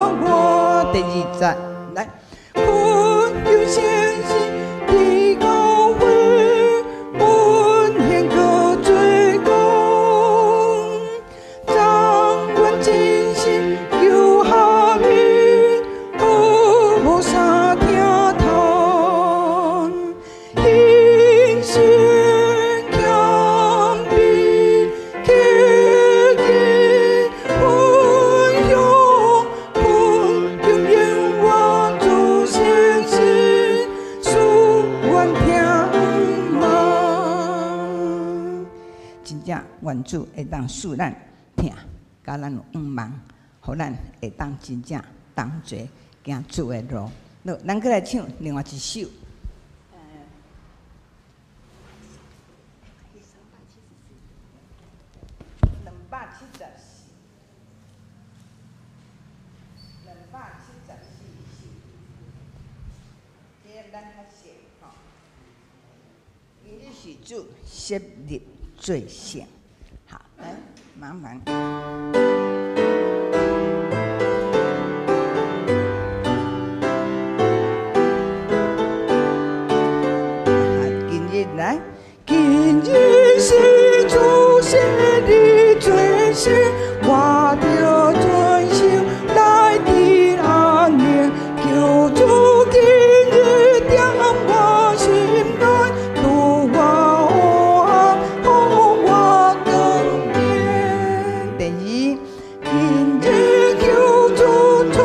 我第二節來，懇求聖神的教誨，恩顯閣做工，彰阮真心求合一，好無三聽通，獻身謙卑，虔敬分享，懇求永活主聖神，賜阮聽望。真正願主會當賜咱聽，佮咱有向望，予咱會當真正同齊行主的路。好，咱閣來唱另外一首。274，274首，這個咱較熟吼。今日是主設立做聖，好，來麻煩。今日來，今日是主設立做聖，我著專心來得安寧，求主今日踮我心內，拄我黑暗，予我光明。第二，今日求主出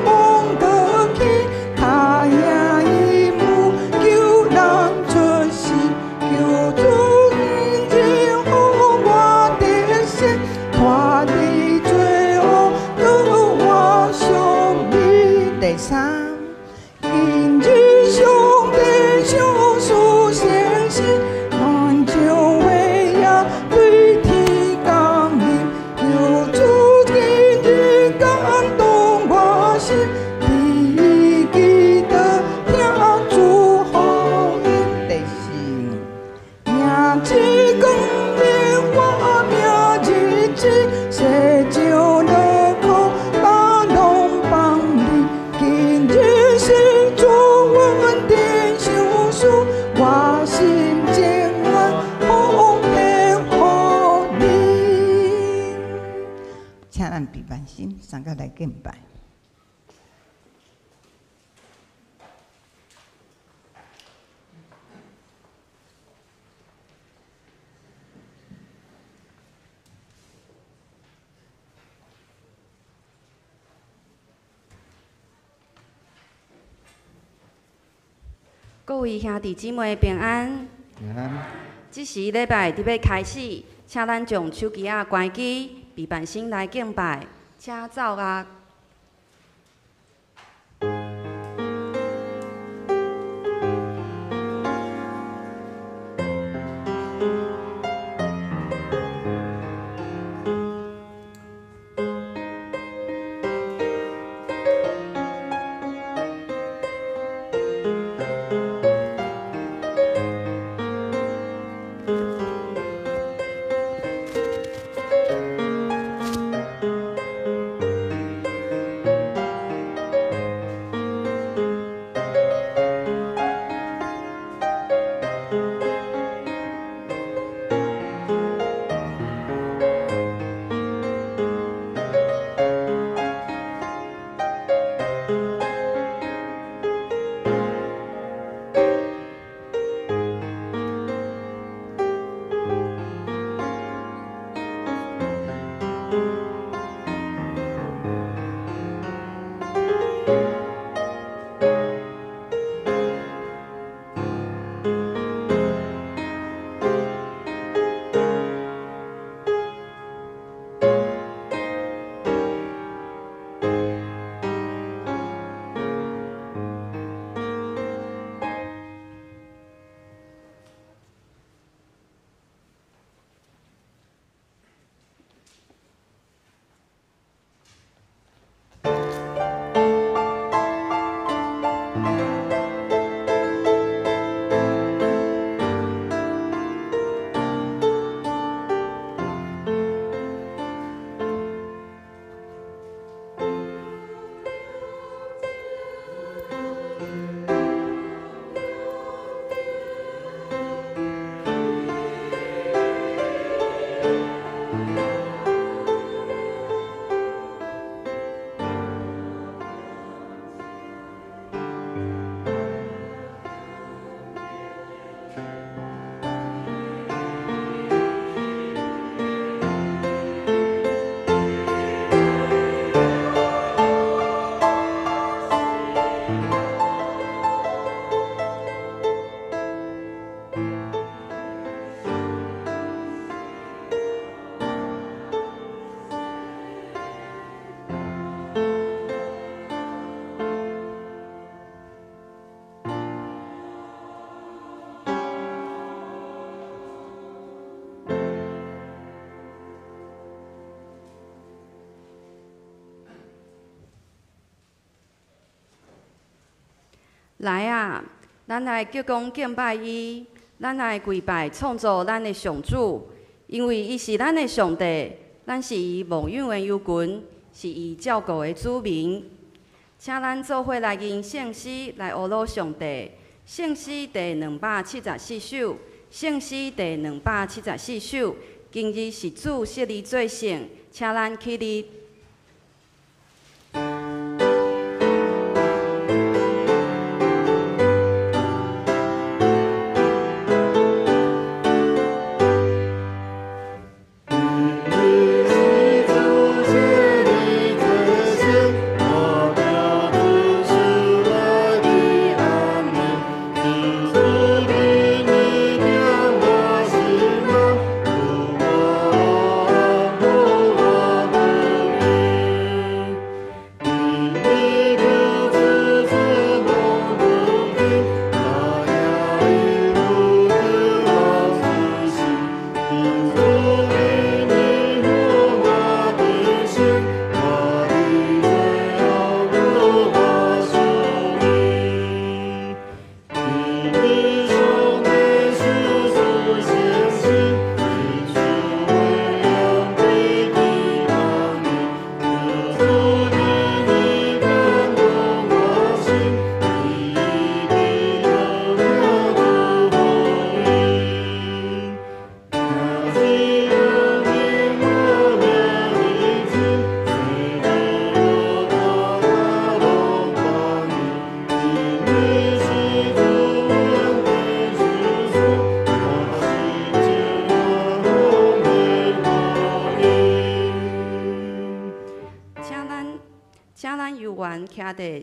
門過去，跤影伊母求人出世，求主今日予我得勝，脫離罪惡，予我勝利。第三，今日上帝賞賜聖神，萬丈火焰對天降臨，求主今日感動我心，伫基督聽主福音。第四，名字光明我命日子，世上樂苦大攏放離。今日是主恩典賞賜，我心情安奉獻予你。請咱閉目心，三個來敬拜。各位兄弟姊妹平安。平安。這時禮拜佇欲開始，請咱將手機仔關機，閉目心來敬拜，請奏樂。來啊，咱來鞠躬敬拜伊，咱來跪拜創造咱的上主，因為伊是咱的上帝，咱是伊牧養的羊群，是伊照顧的子民。請咱做伙來吟聖詩來呵咾上帝。聖詩第274首，聖詩第274首。今日是主設立做聖，請咱起立。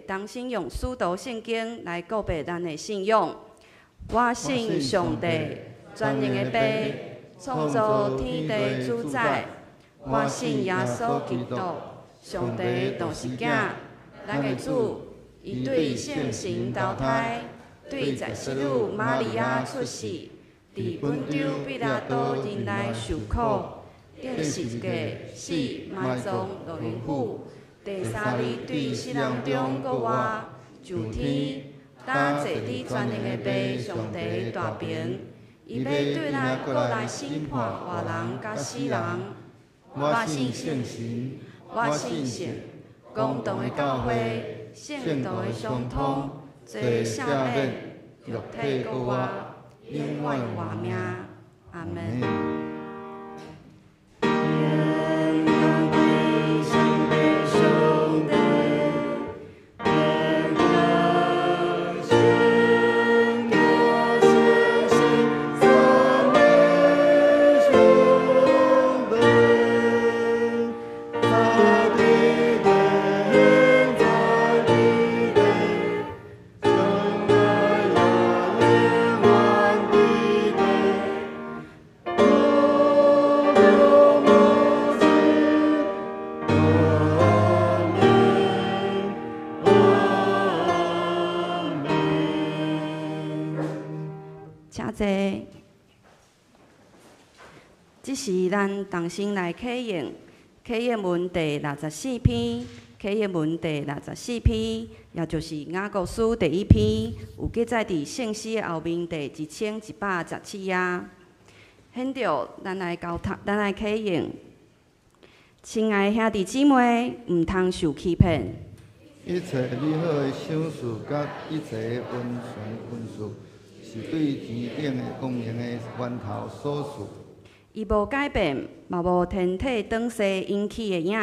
重新用使徒聖經來告白咱的信仰。我信上帝，全能的父，創造天地主宰。我信耶穌基督，上帝獨生子，咱的主。伊對聖神投胎，對在聖女瑪利亞出世，佇本丟彼拉多忍耐受苦，釘十字架死埋葬落陰府。第三日對死人中復活，上天，搭坐佇全能的父上帝大爿，伊欲對來閣來審判活人佮死人。我信聖神，我信聖公同的教會，聖徒的相通，罪赦免，肉體復活，永遠活命。阿們。這是咱同心來啟用啟應文第64篇，啟應文第64篇，也就是雅各書第一篇，有記載佇聖詩後面第1117頁。現著咱來交托，咱來啟用。親愛兄弟姊妹，毋通受欺騙。一切美好的賞賜佮一切完全恩賜，是對天頂的光明的源頭所賜。伊無改變，嘛無天體轉西引起的影。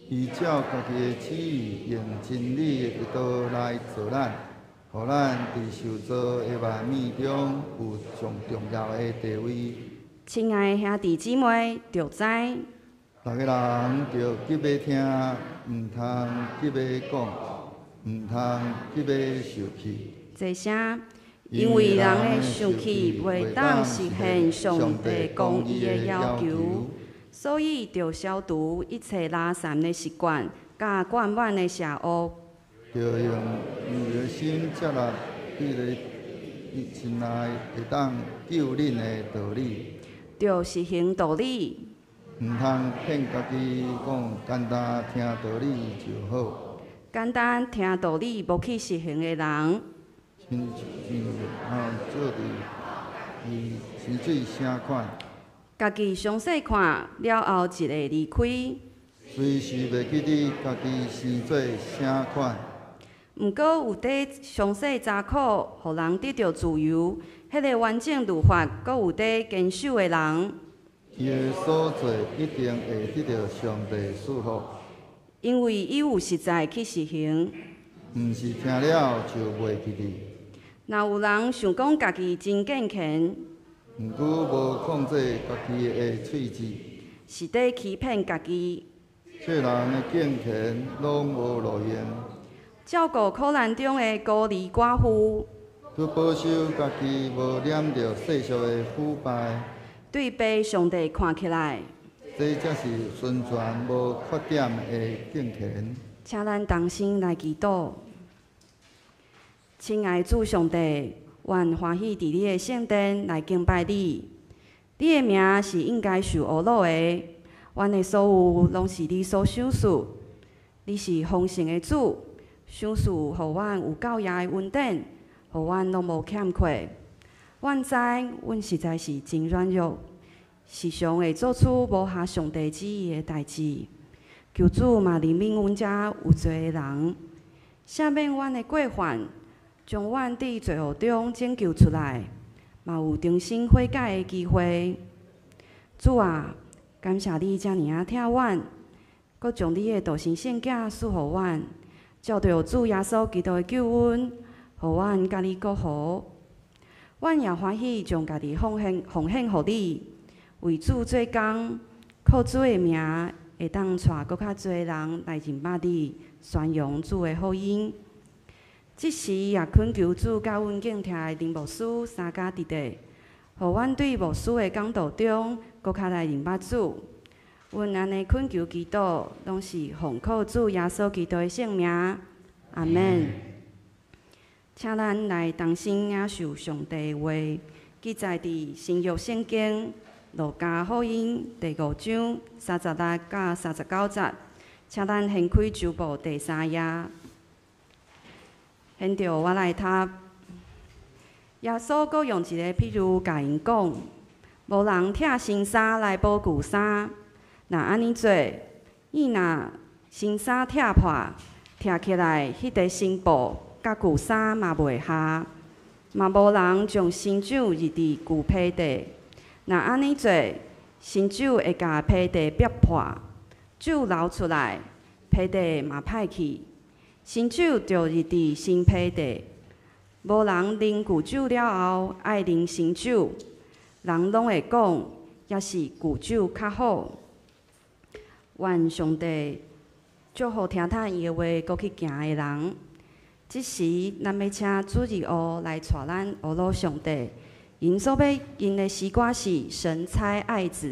伊照家己的旨意，用真理的道來造咱，予咱佇受造的萬物中有上重要的地位。親愛的兄弟姊妹，著知。逐个人著急欲聽，毋通急欲講，毋通急欲受氣。坐聲。因為人的受氣袂當實現上帝公義的要求，所以著消除一切垃圾的習慣，佮灌滿的邪惡。著用柔的心接納彼个親愛會當救恁的道理。著實行道理。毋通騙家己講，簡單聽道理就好。簡單聽道理無去實行的人。親像做佇伊生水聲款。家己詳細看了後，一下離開。隨時袂記得家己生做啥款。毋過有佇詳細查考，予人得著自由，彼个完整律法，閣有佇堅守的人。伊的所做一定會得著上帝賜福。因為伊有實在去實行。毋是聽了就袂記得。若有人想講家己真敬虔，毋過無控制家己的喙舌，是佇欺騙家己。這人的敬虔攏無路用。照顧苦難中的孤兒寡婦，閣保守家己無染著世俗的腐敗。對父上帝看起來，這才是純全無缺點的敬虔。請咱同心來祈禱。親愛主上帝，阮歡喜佇你的聖殿來敬拜你。你的名是應該受呵咾的，阮的所有攏是你所賞賜。你是豐盛的主，賞賜予阮有夠額的恩典，予阮攏無欠缺。阮知阮實在是真軟弱，時常會做出無合上帝旨意的代誌。求主嘛憐憫阮遮有罪的人，赦免阮的過犯，將阮佇罪惡中拯救出來，嘛有重新悔改的機會。主啊，感謝你遮爾仔疼阮，閣將你的獨生聖子賜予阮，照著主耶穌基督的救恩，予阮佮你閣和。阮也歡喜將家己奉獻奉獻予你，為主做工，靠主的名，會當帶閣較濟人來認捌你，宣揚主的福音。這時也懇求主佮阮敬聽的林牧師三家弟弟，予阮對牧師的講道中，閣較來認捌主。阮按呢懇求祈禱，攏是奉靠主耶穌基督的聖名。阿們。請咱來同心領受上帝的話，記載佇新約聖經路加福音第五章36到39節。請咱掀開周報第三頁。現著我來讀。耶穌閣用一个譬喻共𪜶講：無人拆新衫來補舊衫，若按呢做，伊若新衫拆破，拆起來，彼个新布佮舊衫嘛袂合，嘛無人將新酒入佇舊皮袋。若按呢做，新酒會共皮袋逼破，酒流出來，皮袋嘛歹去。新酒著入佇新皮袋。無人啉舊酒了後愛啉新酒，人攏會講，抑是舊酒較好。願上帝祝福聽聽伊的話，閣去行的人。這時，咱欲請主日學來帶咱呵咾上帝。𪜶所欲吟的詩歌是《神差愛子》。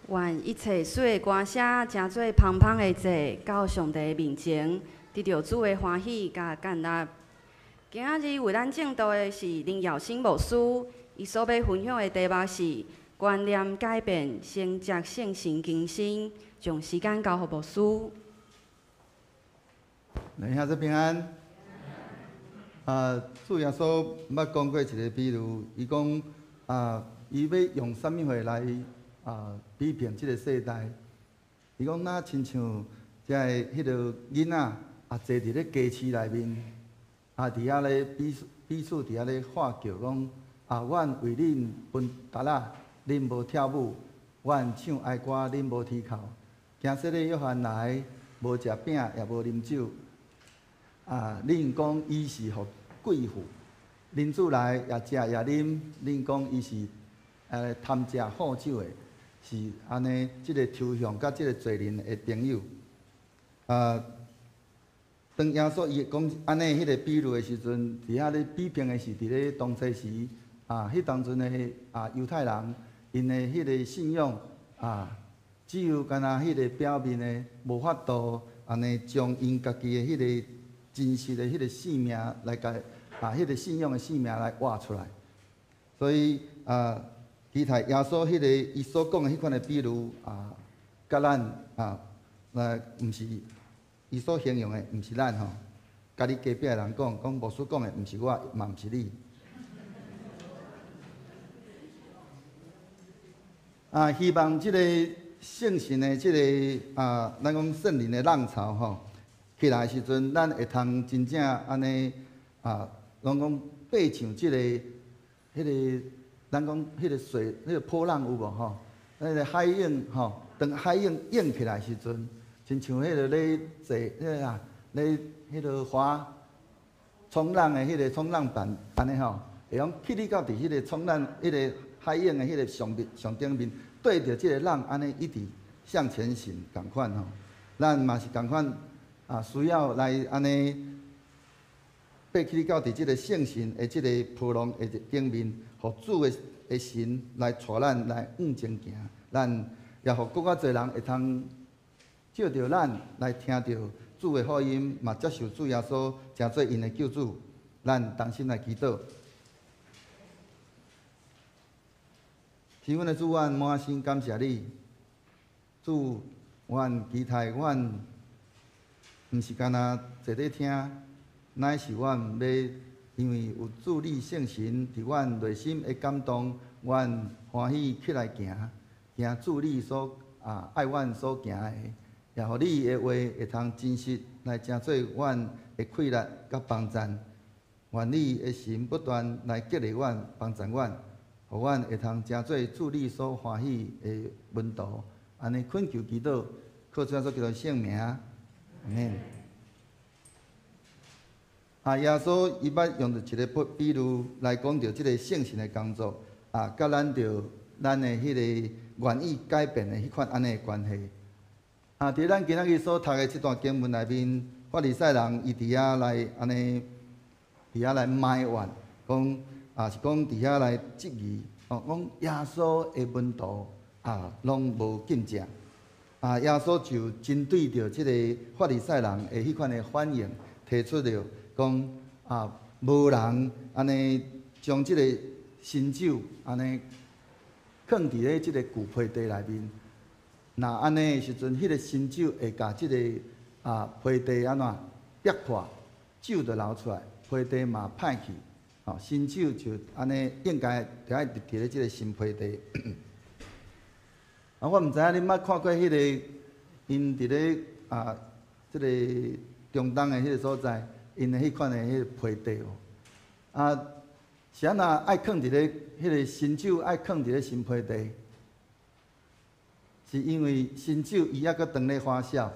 願一切媠的歌聲，成做芳芳的祭，到上帝面前，得著主的歡喜佮悅納。今仔日為咱證道的是林耀星牧師，伊所欲分享的題目是觀念改變，承接聖神更新。將時間交予牧師。來，兄弟平安。啊，主耶穌捌講過一个比喻，伊講啊，伊欲用啥物貨來啊比評這个世代？伊講若親像遮个彼个囡仔啊，坐佇咧街市內面，啊，佇遐咧彼此彼此佇遐咧喊叫講啊，阮為恁分笛仔，恁無跳舞；阮唱哀歌，恁無啼哭。驚洗禮約翰來，無食餅，也無啉酒。啊！恁講伊是予鬼附，人子來也食也啉，恁講伊是貪食好酒的，是按呢？這个抽象佮這个罪人的朋友。啊！當耶穌伊講按呢彼个比喻的時陣，佇遐咧比評的是佇咧當初時啊，彼當陣的啊猶太人，𪜶的彼个信仰啊，只有干焦彼个表面的，無法度按呢將𪜶家己的彼个真實的彼个性命來共啊，彼个信仰的性命來活出來。所以啊，期待耶穌彼个伊所講的彼款的比喻啊，佮咱啊，那毋是伊所形容的，毋是咱吼。共你隔壁的人講，講牧師講的毋是我，嘛毋是你。啊，希望這个聖神的這个啊，咱講聖靈的浪潮吼，起來的時陣，咱會通真正按呢啊，攏講爬上這个、彼个，咱講彼个水、彼个波浪有無吼？彼个海湧吼，當海湧湧起來的時陣，親像彼个咧坐彼个啊，咧彼个划衝浪的彼个衝浪板按呢吼，會用起你到佇彼个衝浪、彼个海湧的彼个上面、上頂面，對著這个浪按呢一直向前行仝款吼。咱嘛是仝款。啊，需要來按呢，爬起到佇這个聖神的這个波浪的頂面，予主的的神來帶咱來向前行，咱也予閣較濟人會通藉著咱來聽著主的福音，嘛接受主耶穌，成做𪜶的救主。咱同心來祈禱。是阮的主，阮滿心感謝你，主，阮期待阮。毋是干焦坐咧聽，乃是阮欲，因為有主你聖神佇阮內心的感動，阮歡喜起來行，行主你所啊愛阮所行的，也予你的話會通真實來成做阮的氣力佮幫贊。願你的神不斷來激勵阮、幫贊阮，予阮會通成做主你所歡喜的門徒。按呢懇求祈禱，靠主耶穌基督聖名。阿們。啊，耶穌伊捌用著一个比喻來講著這个聖神的工作，啊，佮咱著咱的彼个願意改變的彼款按呢的關係。啊，佇咱今仔日所讀的這段經文內面，法利賽人伊佇遐來按呢，佇遐來埋怨，講啊是講佇遐來質疑，哦，講耶穌的門徒啊，攏無禁食。啊！耶穌就針對著這个法利賽人的彼款的反應，提出著講啊，無人按呢將這个新酒按呢囥佇咧這个舊皮袋內面。若按呢的時陣，彼个新酒會共這个啊皮袋按怎逼破，酒就流出來，皮袋嘛歹去。吼，新酒就按呢應該著愛佇咧這个新皮袋。啊，我毋知影恁捌看過彼个，𪜶佇咧啊，這个中東的彼个所在，𪜶的彼款的彼个皮袋無？啊，是按怎愛囥佇咧彼个新酒愛囥佇咧新皮袋？是因為新酒伊猶閣當咧發酵，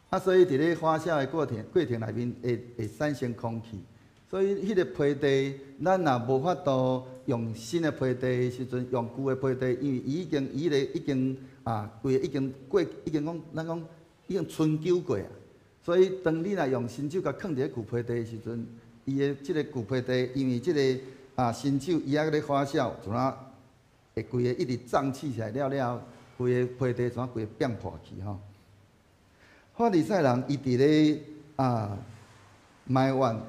啊，所以佇咧發酵的過程過程內面會會產生空氣，所以彼個皮袋咱若無法度用新的皮袋的時陣，用舊的皮袋，因為伊已經伊彼個已經啊，規個已經過，已經講咱講已經春秋過啊。所以當你若用新酒共囥佇咧舊皮袋的時陣，伊的這個舊皮袋，因為這個啊新酒伊猶閣咧發酵，就怎會規个一直脹氣起來了了，規个皮袋怎規个變破去吼。法利賽人伊佇咧啊埋怨，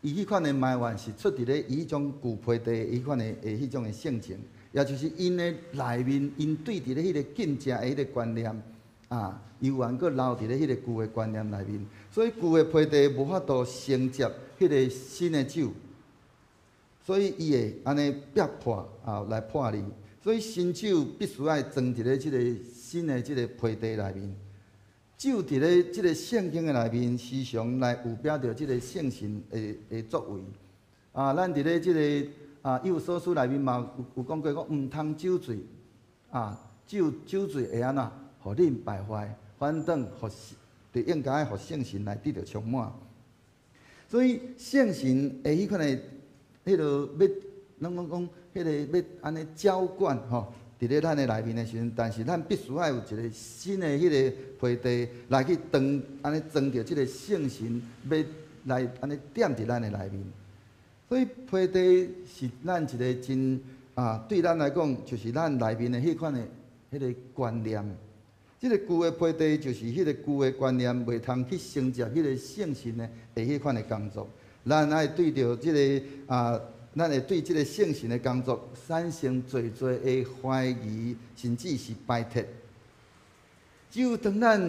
伊彼款的埋怨是出佇咧伊彼種舊皮袋彼款的的彼種的性情，也就是𪜶的內面，𪜶對佇咧彼個禁食的彼個觀念啊，猶原閣留佇咧彼個舊的觀念內面，所以舊的皮袋無法度承接彼個新的酒，所以伊會按呢煏破啊來破裂，所以新酒必須愛裝佇咧這個新的這個皮袋內面。酒佇咧這個聖經的內面，時常來預表著這個聖神的的作為。啊，咱佇咧這個啊，以弗所書內面嘛有有講過，講毋通酒醉，啊，酒酒醉會按怎？予恁敗壞，反轉予就應該愛予聖神來得著充滿。所以聖神的彼款的，彼落欲，咱講講，彼個欲按呢澆灌吼，佇咧咱的內面的時陣，但是咱必須愛有一個新的彼個皮袋來去裝，按呢裝著這個聖神欲來按呢點佇咱的內面。所以皮袋是咱一個真啊，對咱來講，就是咱內面的彼款的彼個觀念。這個舊的皮袋就是彼個舊的觀念，袂通去承接彼個聖神的的彼款的工作。咱愛對著這個啊，咱會對這個聖神的工作產生濟濟的懷疑，甚至是排斥。只有當咱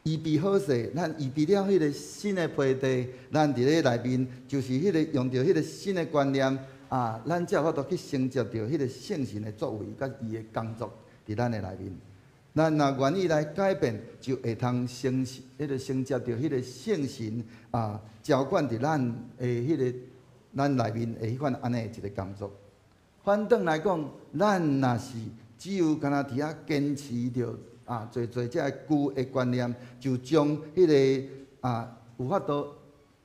預備好勢，咱預備了彼個新的皮袋，咱佇咧內面就是彼個用著彼個新的觀念啊，咱才有法度去承接著彼個聖神的作為，佮伊的工作佇咱的內面。咱若願意來改變，就會通承彼個承接著彼個聖神啊，澆灌佇咱的彼個咱內面的彼款按呢一個工作。反轉來講，咱若是只有干焦佇遐堅持著啊，濟濟這个舊的觀念，就將彼個啊有法度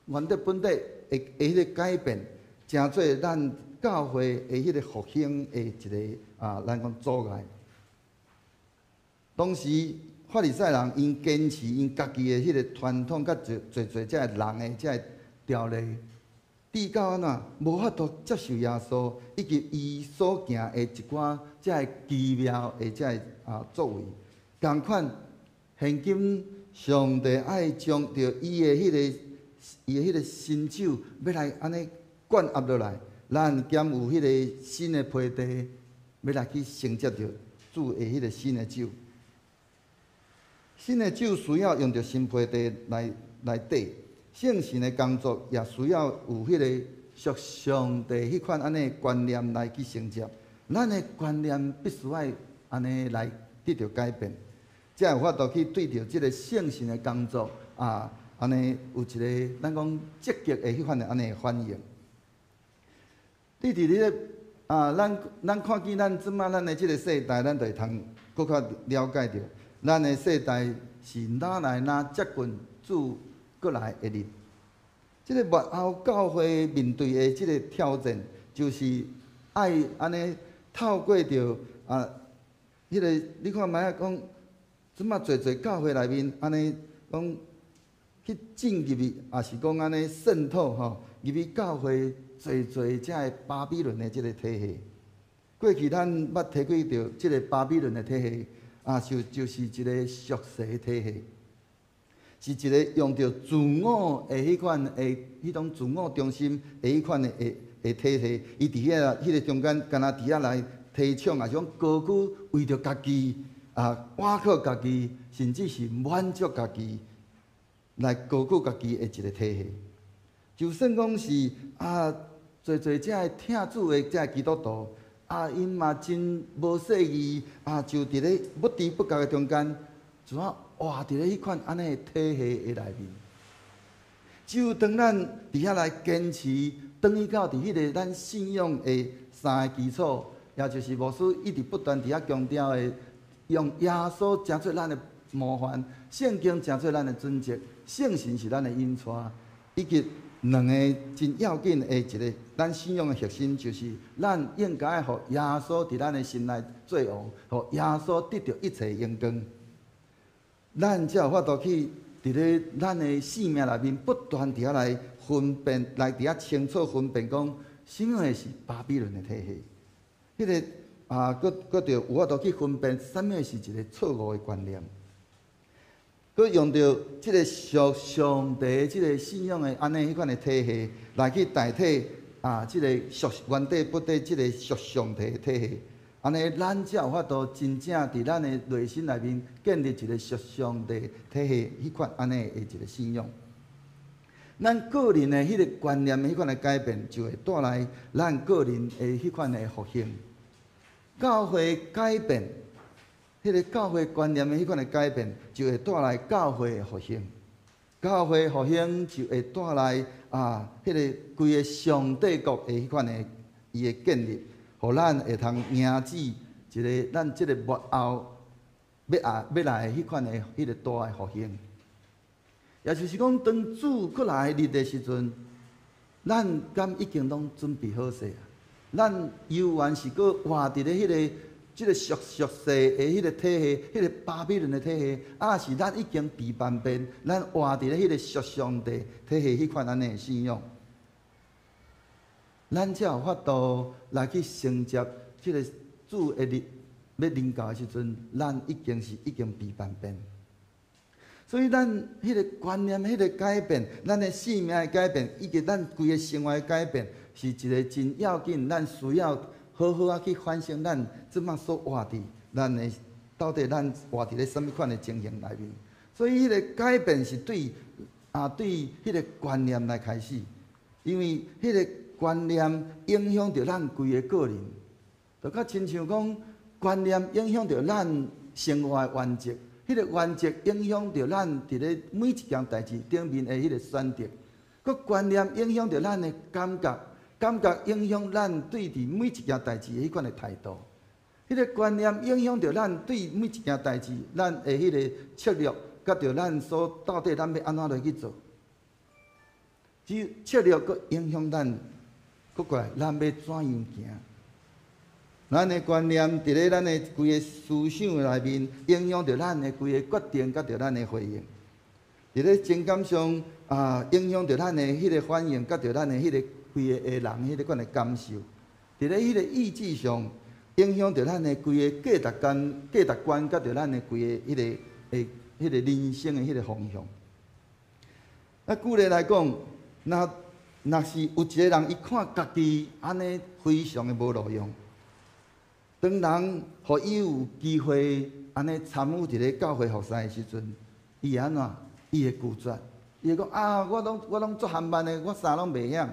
原底本底的的彼個改變，成做咱教會的彼個復興的一個啊，咱講阻礙。當時法利賽人𪜶堅持𪜶家己的彼個傳統，佮濟濟濟這个人的這个條例，直到按怎無法度接受耶穌以及伊所行的一寡這个奇妙的這个啊作為。仝款，現今上帝愛將著伊的彼個伊的彼個新酒欲來按呢灌壓落來，咱兼有彼個新的皮袋，欲來去承接著主的彼個新的酒。新的酒需要用著新皮袋來來綴，聖神的工作也需要有彼個屬上帝彼款按呢觀念來去承接。咱的觀念必須愛按呢來得著改變，才有法度去對著這個聖神的工作啊，按呢有一個咱講積極的彼款的按呢反應。你佇咧啊，咱咱看見咱這擺咱的這個世代，咱就會通閣較了解著。咱的世代是愈來愈接近主閣來的日。這個末後教會面對的這個挑戰，就是愛按呢透過著啊，彼個你看覓仔講，這擺濟濟教會內面按呢講去進入去，也是講按呢滲透吼入去教會濟濟這个巴比倫的這個體系。過去咱捌提過著這個巴比倫的體系。啊，就就是一個俗世體系，是一個用著自我的彼款的彼種自我中心的彼款的的的體系。伊佇遐彼個中間，敢若佇遐來提倡，也是講高舉為著家己啊，倚靠家己，甚至是滿足家己，來高舉家己的一個體系。就算講是啊，濟濟這个疼主的這个基督徒。啊，𪜶嘛真無細意，啊，就佇咧不知不覺的中間，怎啊活佇咧彼款按呢體系的內面。只有當咱佇遐來堅持，轉去到佇彼個咱信仰的三个基礎，也就是牧師一直不斷佇遐強調的，用耶穌成做咱的模範，聖經成做咱的準則，聖神是咱的引帶，以及兩個真要緊的一個，咱信仰的核心就是，咱應該予耶穌佇咱的心內做王，予耶穌得著一切榮光，咱才有法度去佇咧咱的生命內面不斷佇遐來分辨，來佇遐清楚分辨講，啥物是巴比倫的體系。彼個啊，閣閣著有法度去分辨啥物是一个錯誤的觀念，閣用著這个屬上帝這个信仰的按呢彼款的體系來去代替啊，這个屬原底不底這个屬上帝的體系，按呢咱才有法度真正佇咱的內心內面建立一个屬上帝體系彼款按呢的一个信仰。咱個人的彼个觀念的彼款的改變，就會帶來咱個人的彼款的復興。教會改變，彼个教會觀念的彼款的改變，就會帶來教會的復興。教會復興就會帶來啊，彼个規个上帝國的彼款的伊的建立，予咱會通迎接一个咱這个末後欲啊欲來的彼款的彼个大的復興。也就是講，當主閣來日的時陣，咱敢已經攏準備好勢啊？咱猶原是閣活佇咧彼个這个俗俗世的彼个體系，彼个巴比倫的體系，抑是咱已經被翻變，咱活佇咧彼个屬上帝體系彼款按呢的信仰，咱才有法度來去承接這个主的日欲臨到的時陣，咱已經是已經被翻變。所以咱彼个觀念、彼个改變，咱的生命的改變，以及咱規个生活的改變，是一个真要緊，咱需要好好仔去反省咱這擺所活佇咱的到底咱活佇咧啥物款的情形內面。所以彼个改變是對啊，對彼个觀念來開始，因為彼个觀念影響著咱規个個人，就較親像講觀念影響著咱生活的原則。彼个原則影響著咱佇咧每一件代誌頂面的彼个選擇，閣觀念影響著咱的感覺，感覺影響咱對佇每一件代誌的彼款的態度。彼个觀念影響著咱對每一件代誌，咱的彼个策略，佮著咱所到底咱欲按怎來去做。這策略閣影響咱，閣過來咱欲怎樣行。咱的觀念佇咧咱的規个思想內面，影響著咱的規个決定，佮著咱的回應。佇咧情感上啊，影響著咱的彼个反應，佮著咱的彼个規个的人彼个款的感受。佇咧彼个意志上，影響著咱的規个價值觀、價值觀，佮著咱的規个彼个的彼个人生的彼个方向。啊，舉例來講，若若是有一个人，伊看家己按呢非常的無路用。當人予伊有機會按呢參與佇咧教會服侍的時陣，伊會按怎？伊會拒絕，伊會講啊，我攏我攏足含慢的，我啥攏袂曉。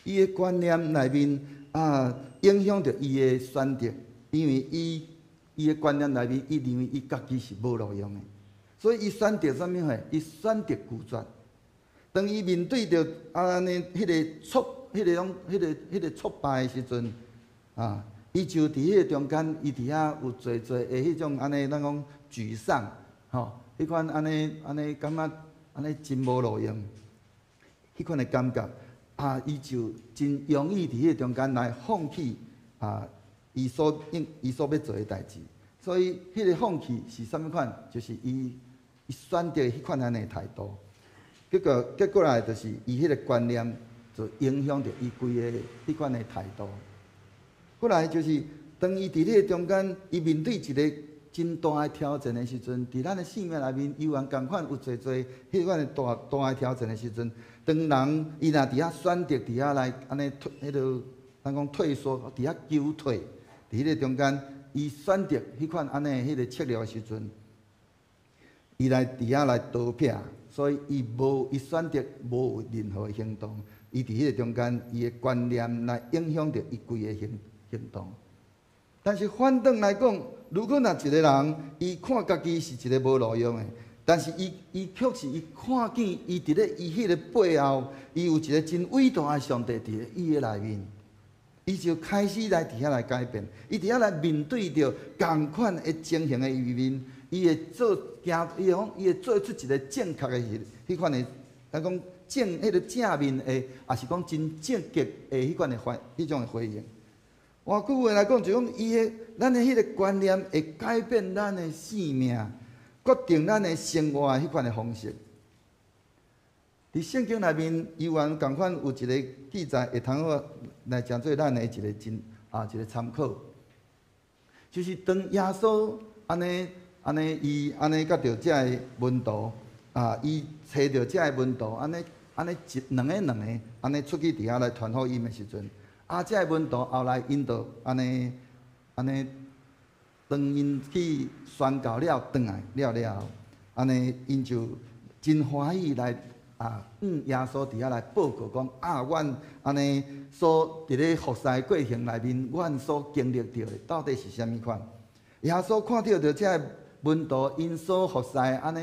伊的觀念內面啊，影響著伊的選擇，因為伊伊的觀念內面，伊認為伊家己是無路用的，所以伊選擇啥物貨？伊選擇拒絕。當伊面對著按呢彼个挫、彼个種、彼个彼个挫敗的時陣，啊，伊就佇彼个中間，伊佇遐有濟濟的彼種按呢，咱講沮喪，吼，彼款按呢按呢感覺按呢真無路用，彼款的感覺，啊，伊就真容易佇彼個中間來放棄啊，伊所應伊所欲做的代誌。所以，彼个放棄是啥物款？就是伊伊選擇彼款按呢的態度。結果結果來就是伊彼个觀念就影響著伊規个彼款的態度。過來就是當伊佇彼个中間，伊面對一个真大的挑戰的時陣，佇咱的生命內面，猶原仝款有濟濟彼款的大大的挑戰的時陣，當人伊若佇遐選擇佇遐來按呢退，彼个咱講退縮，佇遐求退，佇彼个中間，伊選擇彼款按呢彼个策略的時陣，伊來佇遐來逃避，所以伊無伊選擇無任何的行動，伊佇彼个中間，伊的觀念來影響著伊規个行行動。但是反轉來講，如果若一個人，伊看家己是一個無路用的，但是伊伊卻是伊看見伊佇咧伊彼个背後，伊有一個真偉大的上帝佇咧伊的內面，伊就開始來佇遐來改變，伊佇遐來面對著仝款的情形的裏面，伊會做行，伊會講，伊會做出一個正確的彼彼款的，咱講正彼个正面的，抑是講真積極的彼款的反彼種的回應。換句話來講，就講伊的咱的彼个觀念會改變咱的生命，決定咱的生活的彼款的方式。佇聖經內面，猶原仝款有一個記載，會通好來成做咱的一個真啊一个參考。就是當耶穌按呢按呢，伊按呢佮著遮个門徒啊，伊揣著遮个門徒按呢按呢一兩個兩個按呢出去佇遐來傳福音的時陣，啊，遮个門徒後來𪜶就按呢按呢，當𪜶去宣教了，轉來了了後，按呢𪜶就真歡喜來啊，向耶穌佇遐來報告講啊，阮按呢所佇咧服侍的過程內面，阮所經歷著的到底是啥物款？耶穌看著著遮个門徒𪜶所服侍按呢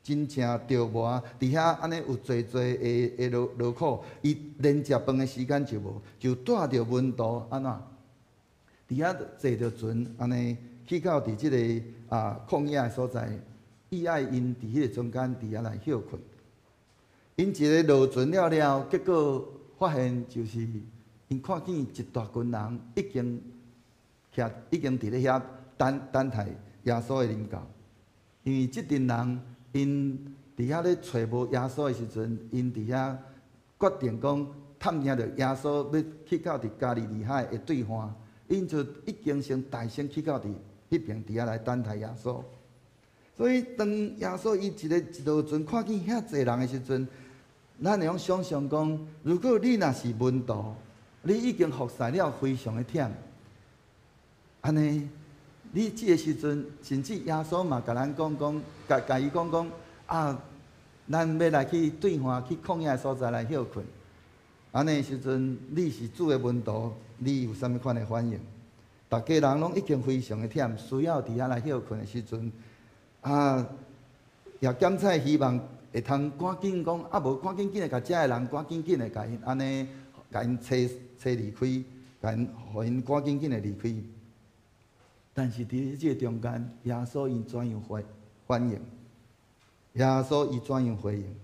真正著磨，佇遐按呢有濟濟的的勞勞苦，伊連食飯的時間就無，就帶著門徒按怎？佇遐坐著船，按呢去到佇這个啊曠野的所在，伊愛𪜶佇彼個中間佇遐來歇睏。𪜶一个落船了了，結果發現就是𪜶看見一大群人已經徛，已經佇咧遐等等待耶穌的臨到。因為這陣人𪜶佇遐咧揣無耶穌的時陣，𪜶佇遐決定講探聽著耶穌欲去到佇加利利海的對岸，𪜶就已經先大聲去到佇彼爿佇遐來等待耶穌。所以當耶穌伊一个一落船看見遐濟人的時陣，咱會用想像講，如果你若是門徒，你已經服侍了非常的忝，按呢，你這个時陣，甚至耶穌嘛共咱講講，共共伊講講啊，咱欲來去對岸去曠野的所在來歇睏。按呢時陣，你是主的門徒，你有啥物款的反應？逐家人攏已經非常的忝，需要佇遐來歇睏的時陣，啊，也檢採希望會通趕緊講，啊無趕緊緊的共遮的人趕緊緊的共𪜶按呢，共𪜶揣揣離開，共𪜶予𪜶趕緊緊的離開。但是佇這個中間，耶穌伊怎樣回反應？耶穌伊怎樣回應？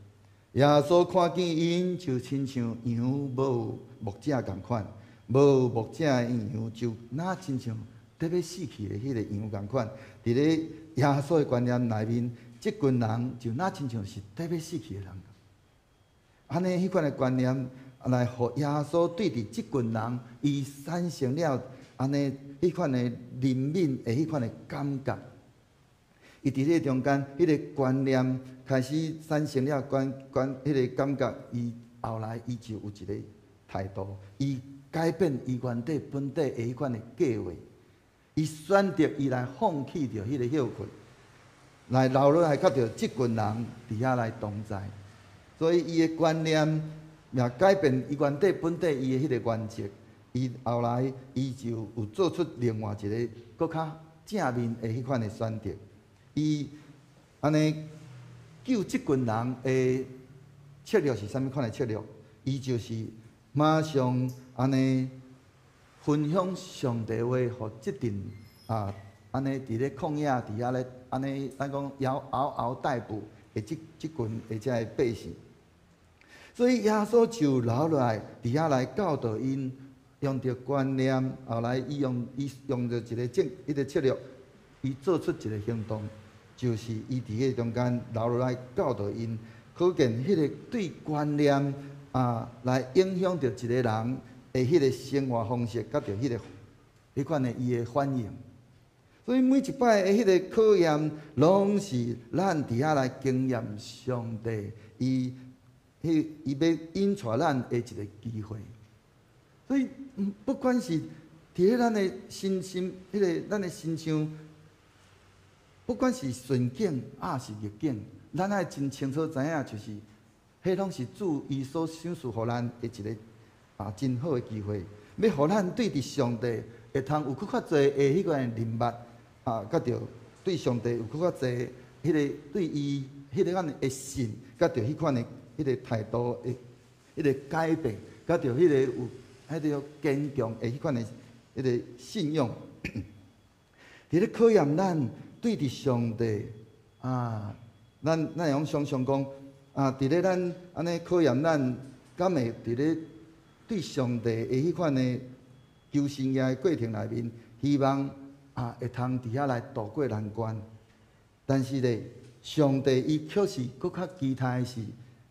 耶穌看見𪜶就親像羊無牧者仝款，無牧者的羊就若親像得欲死去的彼個羊仝款。佇咧耶穌的觀念內面，這群人就若親像是得欲死去的人。按呢，彼款的觀念來予耶穌對佇這群人，伊產生了按呢彼款的憐憫的彼款的感覺。伊佇這個中間，彼個觀念開始產生了觀觀彼個感覺，伊後來伊就有一個態度，伊改變伊原底本底的彼款的計劃，伊選擇伊來放棄著彼個歇睏，來留落來佮著這群人佇遐來同在，所以伊的觀念也改變伊原底本底伊的彼個原則，伊後來伊就有做出另外一個閣較正面的彼款的選擇。伊按呢救這群人的策略是啥物款的策略？伊就是馬上按呢分享上帝話，予這陣啊按呢佇咧曠野佇遐咧按呢咱講嗷嗷嗷待哺的這這群的這个百姓。所以耶穌就留落來佇遐來教導𪜶，用著觀念，後來伊用伊用著一個政一個策略，伊做出一個行動。就是伊佇彼個中間留落來教導𪜶，可見彼個對觀念啊，來影響著一個人的彼個生活方式，佮著彼個彼款的伊的反應。所以每一擺的彼個考驗，攏是咱佇遐來經驗上帝，伊彼伊欲引帶咱的一個機會。所以，不管是佇咧咱的身心，彼個咱的身上，不管是順境抑是逆境，咱愛真清楚知影，就是彼攏是主伊所賞賜予咱的一個啊真好的機會，欲予咱對佇上帝會通有閣較濟的彼個認捌啊，佮著對上帝有閣較濟彼個對伊彼個款的信，佮著彼款的彼個態度的彼個改變，佮著彼個有彼個堅強的彼款的彼個信仰，佇咧考驗咱。對佇上帝啊，咱咱會用想像講啊，佇咧咱按呢考驗咱，敢會佇咧對上帝的彼款的求生業的過程內面，希望啊會通佇遐來渡過難關。但是咧，上帝伊卻是閣較期待的是，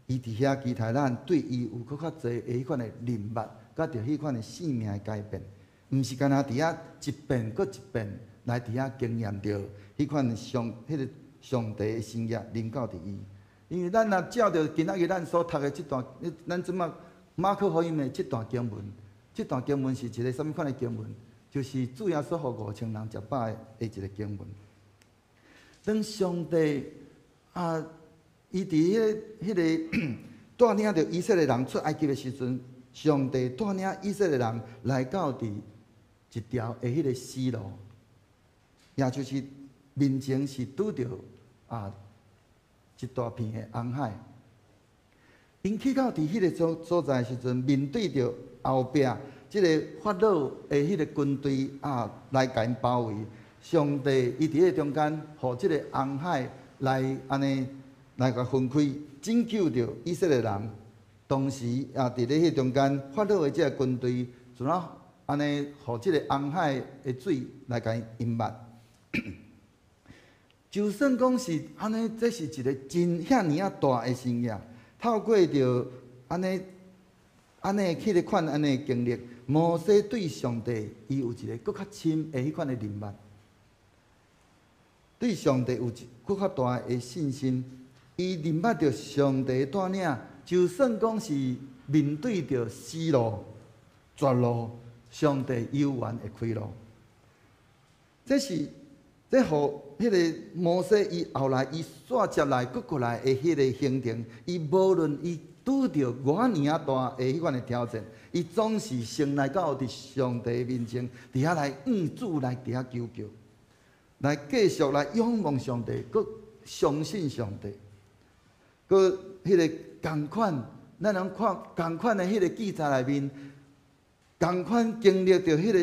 伊佇遐期待咱對伊有閣較濟的彼款的認捌，佮著彼款的生命的改變。毋是干焦佇遐一遍閣一遍來佇遐經驗著彼款上彼個上帝的神蹟臨到佇伊。因為咱若照著今仔日咱所讀的這段，咱這馬馬可福音的這段經文，這段經文是一个啥物款的經文？就是主耶穌予5000人食飽的一個經文。當上帝啊，伊佇彼個帶領著以色列人出埃及的時陣，上帝帶領以色列人來到佇一條的彼個死路，也就是面前是拄著啊一大片的紅海。𪜶去到佇彼个所在的時陣，面對著後壁這个法老的彼个軍隊啊，來共𪜶包圍。上帝伊佇彼个中間，予這个紅海來按呢來共分開，拯救著以色列人。同時也佇咧彼中間，法老的這个軍隊怎啊按呢，予這个紅海的水來共淹沒。就算講是按呢，這是一个真遐爾仔大的神蹟。透過著按呢按呢彼个款按呢經歷，摩西對上帝伊有一个閣較深的彼款的認捌，對上帝有一閣較大的信心。伊認捌著上帝帶領，就算講是面對著死路、絕路，上帝猶原會開路。這是這予彼个摩西伊後來伊煞接來閣過來的彼个行程，伊無論伊拄著偌爾仔大的彼款的挑戰，伊總是先來到佇上帝面前，佇遐來向主來佇遐求救，來繼續來仰望上帝，閣相信上帝，閣彼个仝款，咱通看仝款的彼个記載內面，仝款經歷著彼个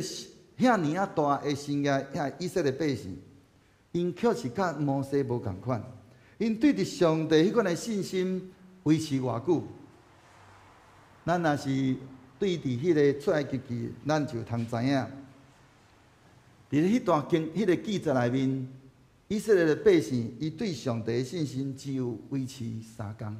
遐爾仔大的神蹟，遐以色列百姓，𪜶卻是佮摩西無仝款，𪜶對著上帝彼款的信心維持偌久？咱若是對佇彼个出埃及記，咱就通知影，佇彼段經彼个記載內面，以色列的百姓，伊對上帝的信心只有維持3工。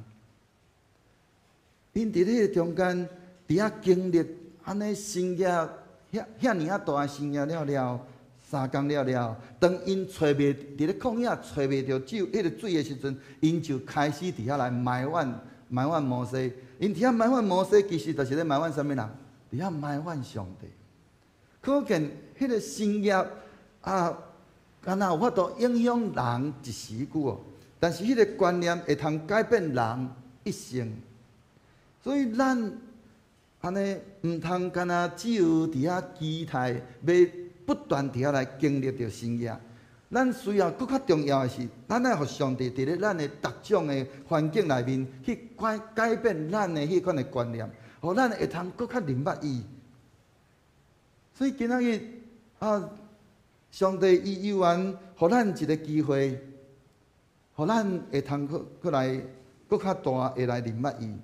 𪜶佇彼个中間，佇遐經歷按呢神蹟，遐遐爾仔大的神蹟了了，3工了了，當𪜶揣袂佇咧曠野揣袂著酒，彼个水的時陣，𪜶就開始佇遐來埋怨埋怨摩西。𪜶佇遐埋怨摩西，其實就是咧埋怨啥物人？佇遐埋怨上帝。可見彼个神蹟啊，敢若有法度影響人一時久哦，但是彼个觀念會通改變人一生。所以咱按呢毋通干焦只有佇遐期待，欲不斷佇遐來經歷著神蹟。咱需要閣較重要的是，咱愛予上帝佇咧咱的逐種的環境內面去改改變咱的彼款的觀念，予咱會通閣較認捌伊。所以今仔日啊，上帝伊猶原予咱一个機會，予咱會通閣閣來閣較大會來認捌伊。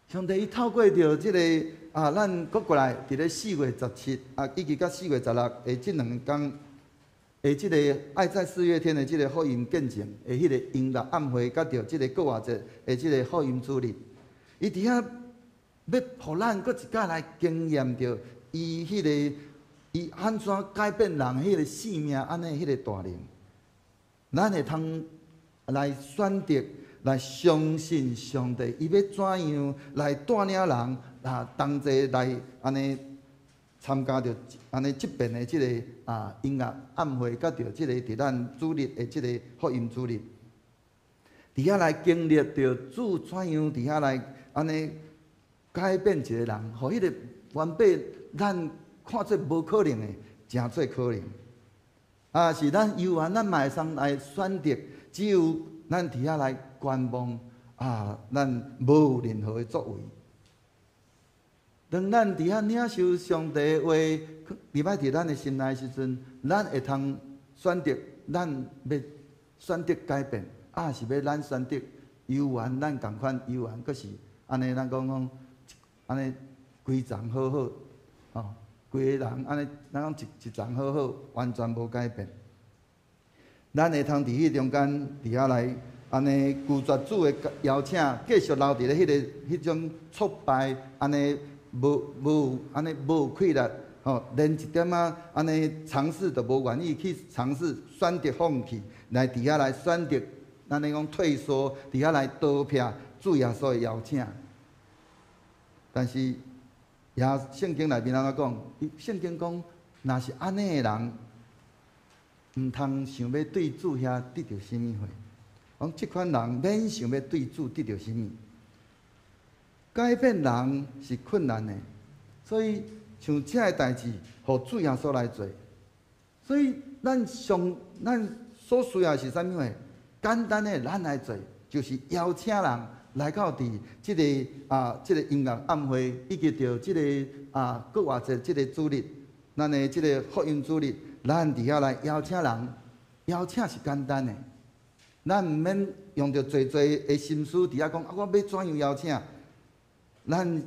上帝伊透過著這个啊，咱閣過來佇咧4月17啊，以及佮4月16的這兩工的這个愛在四月天的這个福音見證的彼个音樂暗會，佮著這个復活節的這个福音主日，伊佇遐欲予咱閣一擺來經驗著伊彼个伊按怎改變人彼个性命按呢彼个大能，咱會通來選擇來相信上帝，伊欲怎樣來帶領人啊同齊來按呢參加著按呢這遍的這个啊音樂暗會，佮著這个佇咱主日的這个福音主日，佇遐來經歷著主怎樣佇遐來按呢改變一个人，予彼个原本咱看做無可能的，成做可能。啊，是咱猶原咱嘛會使來選擇，只有咱佇遐來觀望啊，咱無有任何的作為。當咱佇遐領受上帝的話，入來佇咱的心內時陣，咱會通選擇，咱欲選擇改變，抑是欲咱選擇猶原咱仝款猶原，閣是按呢，咱講講按呢規叢好好，吼，規个人按呢，咱講一一叢好好，完全無改變。咱會通佇彼中間佇遐來按呢拒絕主的邀請，繼續留佇咧彼個彼種挫敗，按呢無無按呢無氣力，吼，連一點仔按呢嘗試都無願意去嘗試，選擇放棄，來佇遐來選擇，咱咧講退縮，佇遐來逃避主耶穌的邀請。但是，也聖經內面按怎講？聖經講，若是按呢的人，毋通想欲對主遐得著啥物貨。講這款人免想欲對主得著啥物。改變人是困難的，所以像這个代誌，予主耶穌來做。所以咱上咱所需要的是啥物貨？簡單的，咱來做，就是邀請人來到佇這个啊，這个音樂晚會，以及著這个啊復活節這个主日，咱的這个福音主日，咱佇遐來邀請人。邀請是簡單的，咱毋免用著濟濟的心思佇遐講啊，我欲怎樣邀請？咱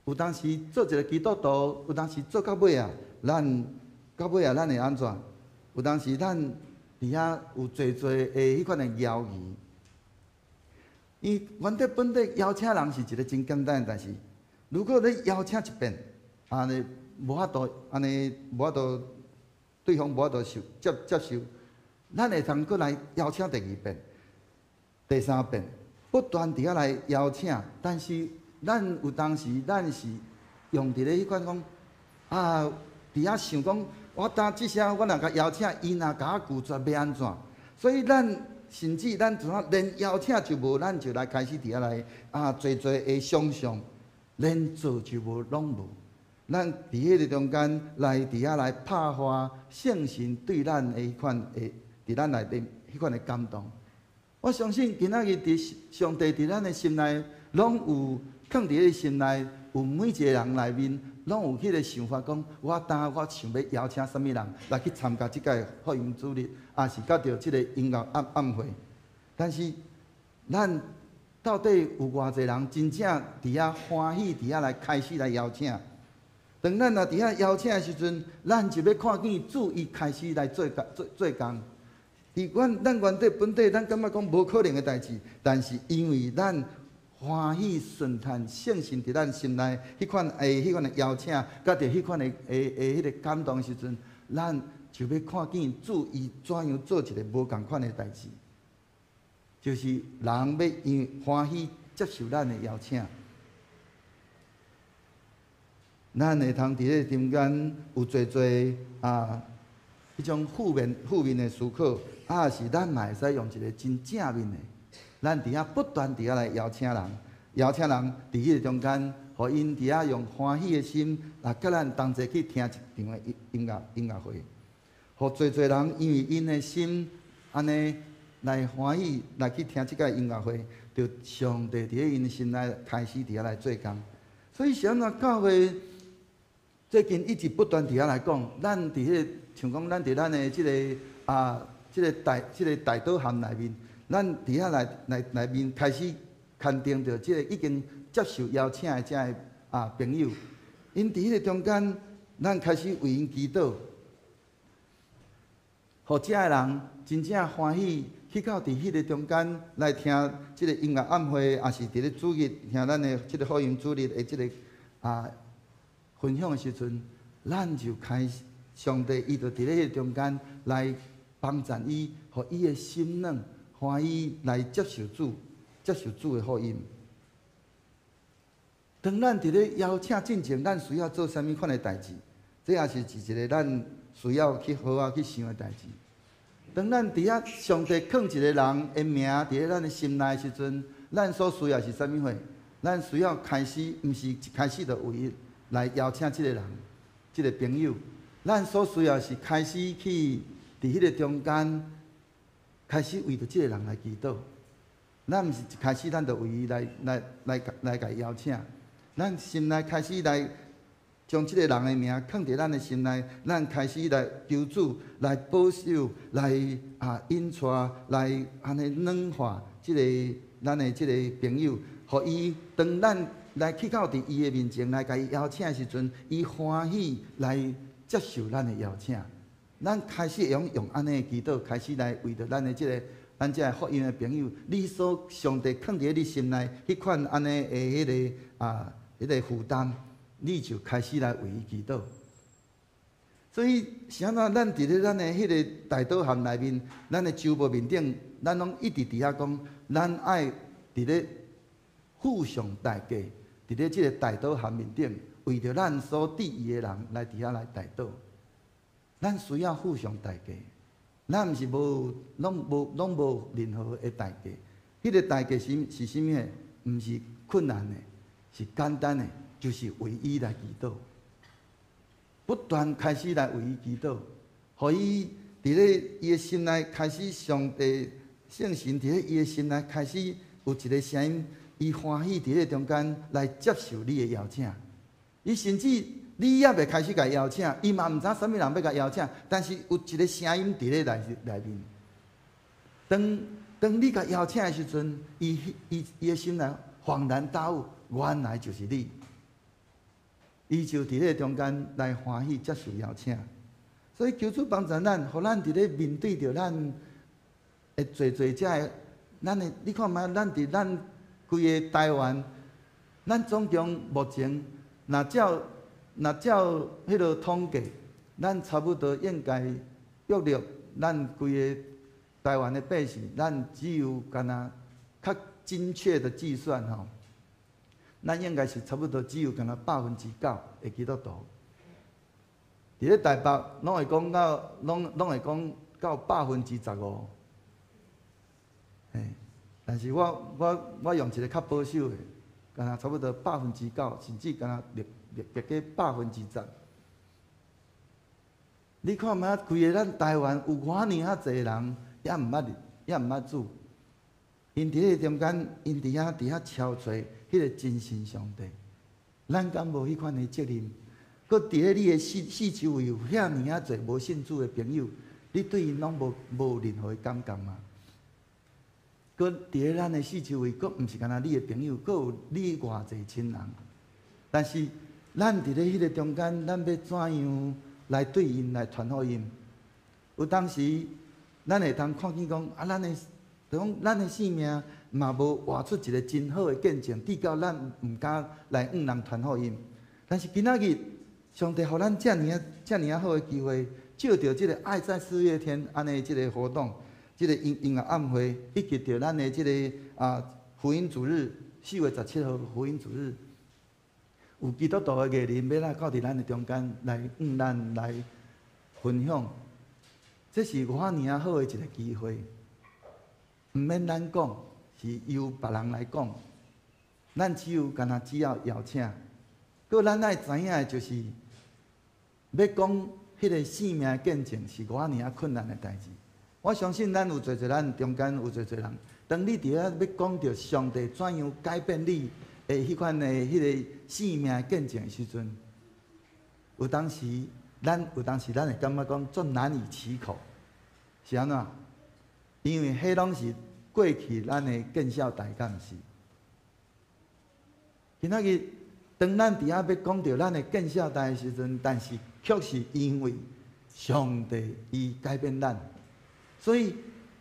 有當時做一个基督徒，有當時做到尾啊，咱到尾啊，咱會按怎？有當時咱佇遐有濟濟的彼款的猶豫。伊原底本底邀請人是一个真簡單的代誌。如果你邀請一遍，按呢無法度，按呢無法度，對方無法度受接接受，咱會通閣來邀請第二遍、第三遍，不斷佇遐來邀請，但是，咱有當時，咱是用佇咧彼款講啊，佇遐想講，我當這聲我若共邀請，伊若共我拒絕，欲按怎？所以咱甚至咱怎啊連邀請就無，咱就來開始佇遐來啊，濟濟的想象，連做就無，攏無。咱佇彼个中間來佇遐來拍破聖神對咱的彼款的，佇咱內面彼款的感動。我相信今仔日佇上帝佇咱的心內，攏有。囥佇咧心內，有每一個人內面，攏有彼个想法，講我當我想欲邀請啥物人來去參加這屆福音主日，抑是佮著這个音樂晚晚會。但是，咱到底有偌濟人真正佇遐歡喜，佇遐來開始來邀請？當咱若佇遐邀請的時陣，咱就欲看見主伊開始來做工做做工。佇阮咱原底本底，咱感覺講無可能的代誌，但是因為咱歡喜順從聖神佇咱心內，彼款的彼款的邀請，佮著彼款的的的彼个感動的時陣，咱就欲看見主伊怎樣做一个無仝款的代誌，就是人欲因歡喜接受咱的邀請，咱會通佇咧中間有濟濟啊，彼種負面負面的思考，抑是咱嘛會使用一个真正面的。咱佇遐不斷佇遐來邀請人，邀請人佇彼个中間，予𪜶佇遐用歡喜的心來佮咱同齊去聽一場的音樂音樂會，予濟濟人因為𪜶的心按呢來歡喜來去聽這個音樂會，就上帝佇咧𪜶的心內開始佇遐來做工。所以是按怎教會最近一直不斷佇遐來講，咱佇彼个像講咱佇咱的這个啊，這个大這个大導函內面。咱佇遐內內內面開始勘定著這个已經接受邀請的這个啊朋友，𪜶佇彼個中間，咱開始為𪜶祈禱，予這个人真正歡喜去到佇彼个中間來聽這个音樂晚會，抑是佇咧主日聽咱的這个福音主日的這个啊分享的時陣，咱就開始上帝伊就佇咧彼个中間來幫贊伊，予伊的心軟。歡喜來接受主，接受主的福音。當咱佇咧邀請進前，咱需要做啥物款的代誌？這也是一個咱需要去好好去想的代誌。當咱佇遐上帝囥一个人的名佇咧咱的心內的時陣，咱所需要是啥物貨？咱需要開始，毋是一開始就為伊來邀請這个人，這个朋友。咱所需要是開始去佇彼个中間。開始為著這个人來祈禱，咱毋是一開始咱就為伊來來來來共伊邀請，咱心內開始來將這个人的名囥佇咱的心內，咱開始來求主來保守、來啊引帶、來按呢軟化這个咱的這个朋友，予伊當咱來去到佇伊的面前來共伊邀請的時陣，伊歡喜來接受咱的邀請。咱開始會用用按呢的祈禱，開始來為著咱的這个咱這个福音的朋友，你所上帝囥佇你心內彼款按呢的彼个啊彼个負擔，你就開始來為伊祈禱。所以是按怎？咱佇咧咱的彼个代禱函內面，咱的周報面頂，咱攏一直佇遐講，咱愛佇咧付上代價，佇咧這個代禱函面頂，為著咱所至意的人來佇遐來代禱。咱需要付上代價，咱毋是無，攏無，攏無任何的代價。彼個代價是啥物？毋是困難的，是簡單的，就是為伊來祈禱。不斷開始來為伊祈禱，予伊佇咧伊的心內開始，上帝聖神佇咧伊的心內開始有一個聲音，伊歡喜佇咧中間來接受你的邀請。伊甚至你猶未開始共伊邀請，伊嘛毋知啥物人欲共伊邀請，但是有一個聲音佇咧內面。當你共邀請的時陣，伊的心內恍然大悟，原來就是你。伊就佇咧中間來歡喜接受邀請，所以求主幫助咱，予咱佇咧面對著咱會濟濟遮个，咱的你看覓，咱佇咱規个台灣，咱總共目前若照彼个統計，咱差不多應該約略咱規个台灣的百姓，咱只有干焦較精確的計算吼。咱應該是差不多只有干焦9%的基督徒。佇咧台北，攏會講到15%。嘿，但是我用一個較保守的，干焦差不多9%，甚至干焦略略過10%。你看覓，規個咱台灣有偌爾仔濟人，猶毋捌主。𪜶佇咧中間，𪜶佇遐敲揣彼個真神上帝，咱敢無彼款的責任？閣佇咧你的四周圍有遐爾仔濟無信主的朋友，你對𪜶攏無任何的感覺嗎？閣佇咧咱的四周圍，閣毋是干焦你的朋友，閣有你偌濟親人。但是咱佇咧彼個中間，咱欲怎樣來對𪜶來傳福音？有當時，咱會通看見講啊，咱的。就講咱的生命嘛無活出一個真好的見證，直到咱毋敢來向人傳福音。但是今仔日，上帝予咱遮爾仔遮爾仔好的機會，藉著這個愛在四月天按呢這個活動，這個音樂晚會，以及著咱的這個福音主日，4月17號福音主日，有基督徒的藝人欲來到佇咱的中間來向咱來分享，這是偌爾仔好的一個機會。毋免咱講，是由別人來講。咱只有干焦只要邀請。閣咱愛知影的就是，欲講彼個生命見證是偌爾仔困難的代誌。我相信咱有濟濟咱中間有濟濟人，當你佇遐欲講著上帝怎樣改變你的彼款的彼個生命見證的時陣，有當時咱會感覺講足難以啟口，是按怎？因為彼攏是過去咱的見笑代，敢毋是？今仔日當咱佇遐欲講著咱的見笑代的時陣，但是卻是因為上帝伊改變咱，所以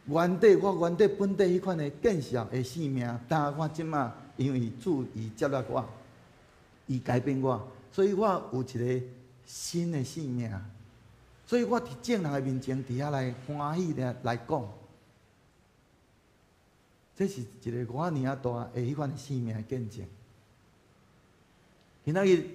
原底我原底本底彼款的見笑的生命，但我這馬因為主伊接納我，伊改變我，所以我有一個新的生命，所以我佇眾人的面前佇遐來歡喜的來講。這是一個偌爾仔大的彼款生命的見證。今仔日，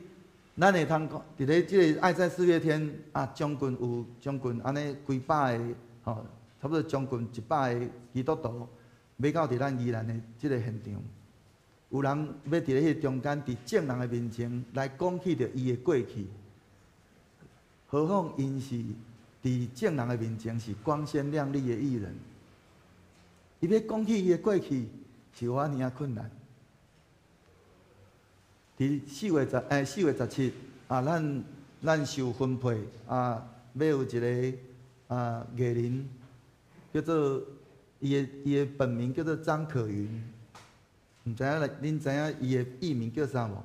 咱會通講，佇咧這個愛在四月天啊，將近有將近按呢幾百个吼，差不多將近100個基督徒，欲到佇咱宜蘭的這個現場，有人欲佇咧彼個中間，佇眾人的面前來講起著伊的過去，何況𪜶是佇眾人的面前是光鮮亮麗的藝人。伊欲講起伊的過去，是偌爾仔困難。佇4月17啊，咱受分配啊，欲有一个藝人，叫做伊的本名叫做張可雲，毋知影恁知影伊的藝名叫啥無？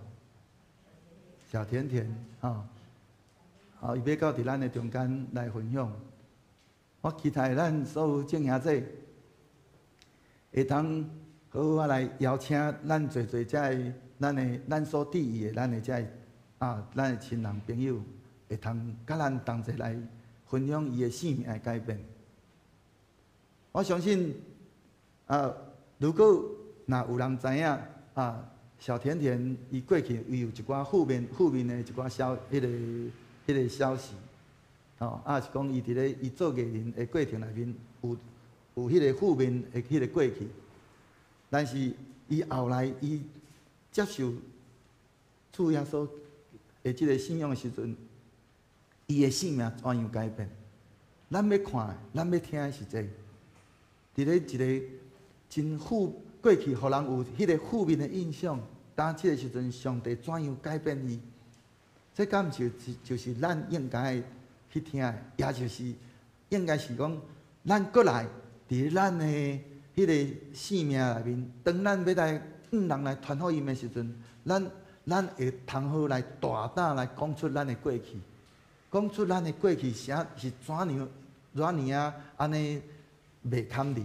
小甜甜，吼，好，伊欲到佇咱的中間來分享。我期待咱所有眾兄弟會通好好仔來邀請咱濟濟遮个咱的咱所至意的咱的遮个咱的親人朋友，會通佮咱同齊來分享伊的生命的改變。我相信啊，如果若有人知影啊，小甜甜伊過去伊有一寡負面的一寡彼個消息，吼，啊是講伊佇咧伊做藝人的過程內面有彼個負面的彼個過去，但是伊後來伊接受主耶穌的這個信仰的時陣，伊的生命怎樣改變？咱欲看，咱欲聽的是這個，佇咧一個真負過去，予人有彼個負面的印象，當這個時陣，上帝怎樣改變伊？這敢毋是就是咱應該去聽的，也就是應該是講，咱閣來佇咱的彼個生命內面，當咱欲來向人來傳福音的時陣，咱會通好來大膽來講出咱的過去，講出咱的過去啥是怎樣怎爾仔按呢袂堪的，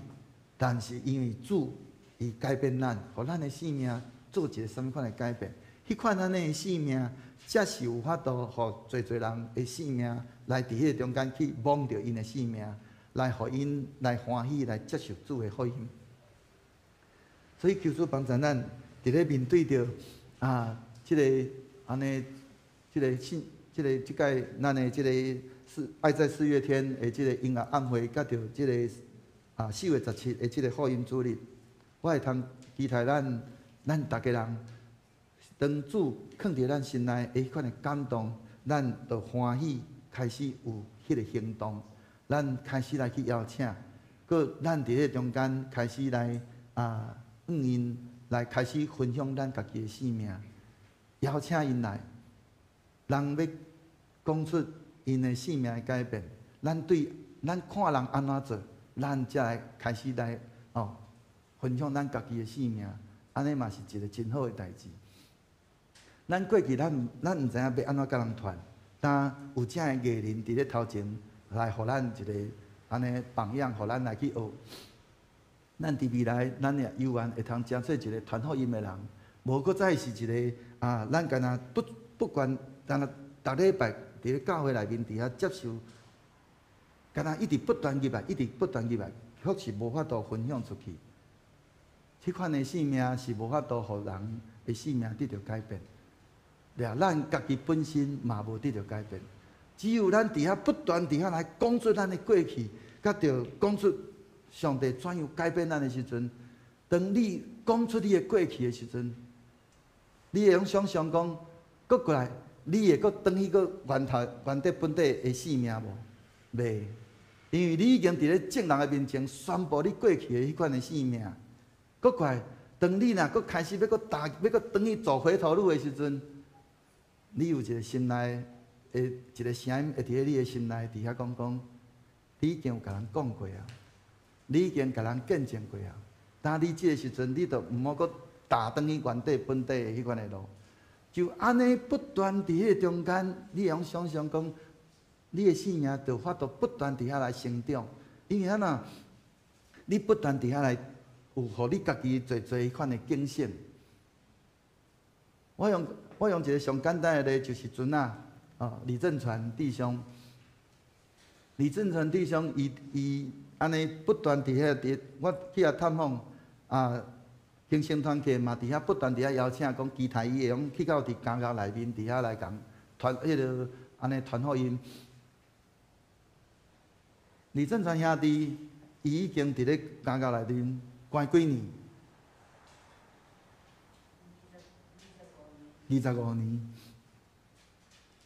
但是因為主伊改變咱，予咱的生命做一個啥物款的改變？彼款按呢的生命，才是有法度予濟濟人的生命來佇彼個中間去摸著𪜶的生命，來予𪜶來歡喜來接受主的福音。所以求主幫助咱，佇咧面對著啊，這個按呢，這個信，這個這屆咱的這個四愛在四月天的這個音樂晚會，佮著這個4月17的這個福音主日，我會通期待咱逐家人，當主囥佇咱心內的彼款的感動，咱就歡喜開始有彼個行動，咱開始來去邀請，閣咱佇彼個中間開始來向𪜶來開始分享咱家己的生命，邀請𪜶來，人欲講出𪜶的生命的改變，咱對咱看人按怎做，咱才來開始來分享咱家己的生命，按呢嘛是一個真好的代誌。咱過去咱毋知影欲按怎佮人傳，但有遮的藝人佇咧頭前來予咱一個按呢榜樣，予咱來去學。咱佇未來，咱也有緣會通成做一個傳福音的人，無閣再是一個啊，咱干焦不管，干焦逐禮拜佇咧教會內面佇遐接受，干焦一直不斷入來，一直不斷入來，卻是無法度分享出去。這款的生命是無法度予人的生命得著改變，掠咱家己本身嘛無得著改變。只有咱佇遐不斷佇遐來講出咱的過去，佮著講出上帝怎樣改變咱的時陣，當你講出你的過去的時陣，你會用想像講，閣過來，你會閣轉去閣源頭原底本底的生命無？袂，因為你已經佇咧眾人的面前宣布你過去的彼款的生命。閣過來，當你若閣開始欲閣踏，欲閣轉去走回頭路的時陣，你有一個心內的一個聲音會佇咧你的心內佇遐講講，你已經有共人講過啊，你已經共人見證過啊。但你這个時陣，你就毋好閣踏轉去原底本底的彼款的路，就按呢不斷佇彼個中間，你會用想像講，你的生命就法度不斷佇遐來成長，因為按怎，你不斷佇遐來有予你家己濟濟彼款的警醒。我用一個上簡單的例，就是陣仔，李正傳弟兄，李正傳弟兄，伊按呢不斷佇遐佇，我去遐探訪，興盛團契嘛佇遐不斷佇遐邀請，講期待伊會用去到佇監獄內面佇遐來共傳彼个按呢傳福音。李正傳兄弟，伊已經佇咧監獄內面關幾年？25年。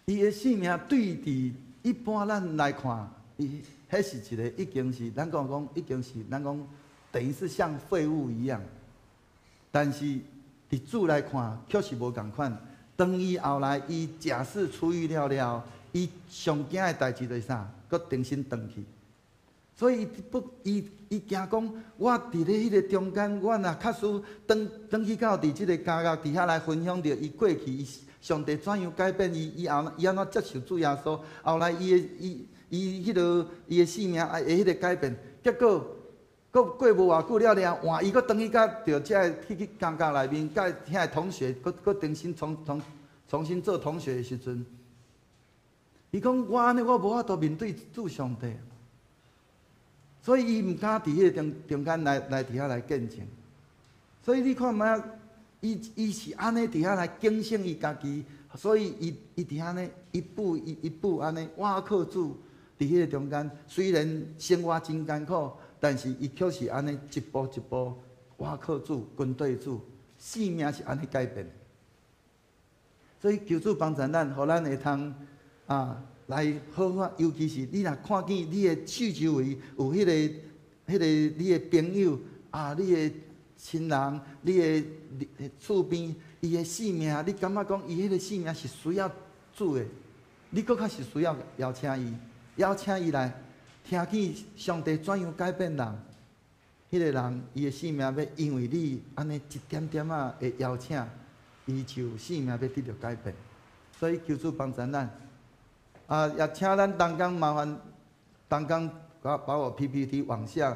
伊的生命對佇一般咱來看，伊彼是一個已經是咱講講已經是咱講等於是像廢物一樣。但是佇主來看，卻是無仝款。當伊後來伊假釋出獄了了，伊上驚的代誌就是啥？閣重新轉去。所以伊不，伊驚講，我佇咧彼個中間，我若確實轉轉去到佇這個監獄佇遐來分享著伊過去，伊上帝怎樣改變伊，伊後伊按怎接受主耶穌，後來伊的伊伊彼个伊的生命的彼個改變，結果閣過無偌久了了，換伊閣轉去佮著遮个去監獄內面，佮遐个同學閣閣重新重重重新做同學的時陣，伊講我按呢，我無法度面對主上帝，所以伊毋敢佇彼个中間來佇遐來見證。所以你看覓，伊是按呢佇遐來警醒伊家己，所以伊佇遐呢一步一步按呢倚靠主佇彼个中間。雖然生活真艱苦，但是伊卻是按呢一步一步倚靠主，跟對主，生命是按呢改變。所以求主幫助咱，予咱會通啊，來好好，尤其是你若看見你的四周圍有彼個你的朋友啊，你的親人，你的厝邊，伊的性命，你感覺講伊彼個性命是需要主的，你閣較是需要邀請伊，邀請伊來聽見上帝怎樣改變人，彼個人伊的性命欲因為你按呢一點點仔的邀請，伊就性命欲得著改變。所以求主幫助咱。啊！也請咱同工麻煩，同工把我 PPT 往下，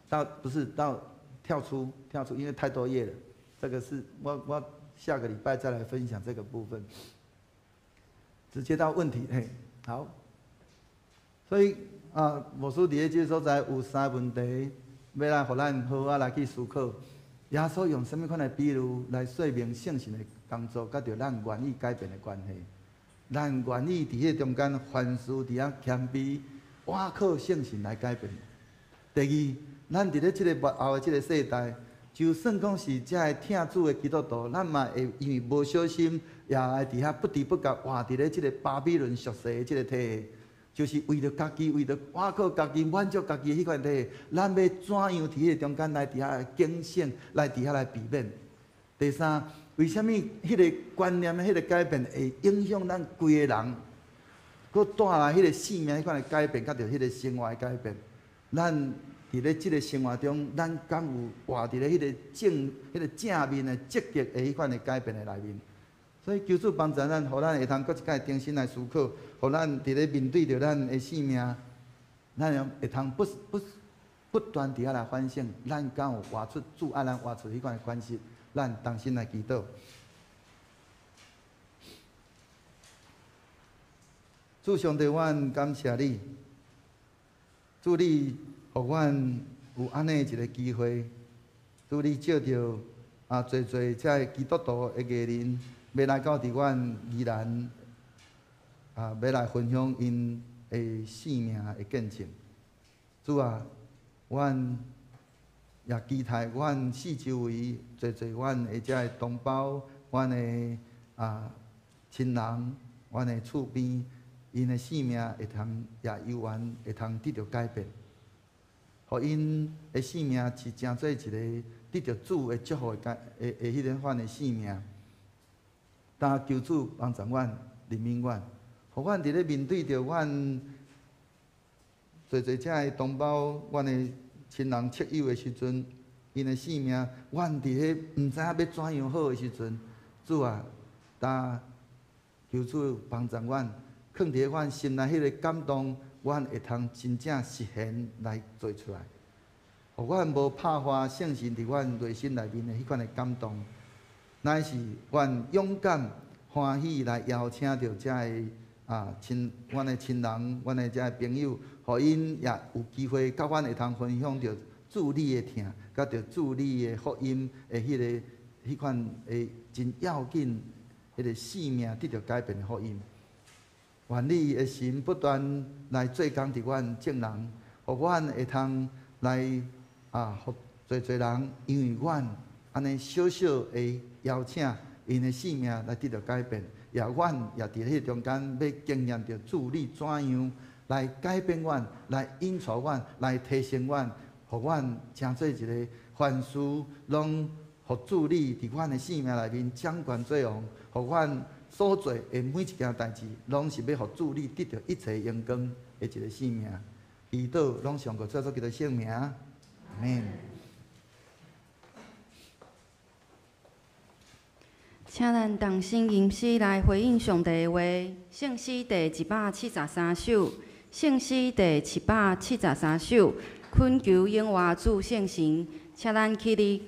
到不是到跳出跳出，因為太多頁了。這個是我下個禮拜再來分享這個部分。直接到問題，嘿，好。所以啊，牧師佇咧這個所在有三個問題，欲來予咱好好來去思考。耶穌用啥物款的比喻來說明聖神的工作，佮著咱願意改變的關係？咱願意佇彼個中間，凡事佇遐謙卑，倚靠聖神來改變。第二，咱佇咧這個末後的這個世代，就算講是遮个疼主的基督徒，咱嘛會因為無小心，也會佇遐不知不覺活佇咧這個巴比倫俗世的這個體系，就是為著家己，為著倚靠家己，滿足家己的彼款體系，咱欲怎樣佇彼個中間來佇遐警醒，來佇遐來避免。第三，為啥物彼个觀念的彼个改變會影響咱規个人，閣帶來彼個生命彼款的改變，佮著彼個生活的改變？咱佇咧這个生活中，咱敢有活佇咧彼个正、彼个正面的積極的彼款的改變的內面？所以求主幫助咱，予咱會通閣一擺重新來思考，予咱佇咧面對著咱的生命，咱會通不斷佇遐來反省，咱敢有活出主愛咱活出彼款的關係？咱同心來祈禱。主上帝，阮感謝你，主你予阮有按呢一个機會，主你藉著啊，濟濟遮个基督徒的藝人，欲來到佇阮宜蘭啊，欲來分享𪜶的生命的見證。主啊，阮也期待阮四周圍濟濟阮的遮个同胞，阮的啊親人，阮的厝邊，𪜶的生命會通也猶原會通得著改變，予𪜶的生命是成做一個得著主的祝福的改的的彼個款的生命。但求主幫助阮，憐憫阮，予阮佇咧面對著阮濟濟遮个同胞，阮的親人、戚友的時陣，𪜶的生命，阮佇咧毋知影欲怎樣好的時陣，主啊，但求主幫助阮，囥佇咧阮心內彼個感動，阮會通真正實現來做出來，予阮無拍破聖神佇阮內心內面的彼款的感動，乃是阮勇敢歡喜來邀請著遮个啊親，阮的親人，阮的遮个朋友，予𪜶也有機會，佮阮會通分享著主你的疼，佮著主你的福音的彼款的真要緊，彼個生命得著改變的福音。願你的神不斷來做工佇阮眾人，予阮會通來啊，予濟濟人因為阮按呢小小的邀請，𪜶的生命來得著改變，也阮也佇彼中間欲經驗著主你怎樣來改變阮，來引導阮，來提升阮，予阮成做一个凡事攏予主你佇阮的生命內面掌權做王，予阮所做的每一件代誌，攏是欲予主你得著一切榮光的一个生命。祈禱攏上過主耶穌基督聖名，阿們。請咱同心吟詩來回應上帝的話。聖詩第173首，聖詩第773首，懇求永活主聖神，請咱起立。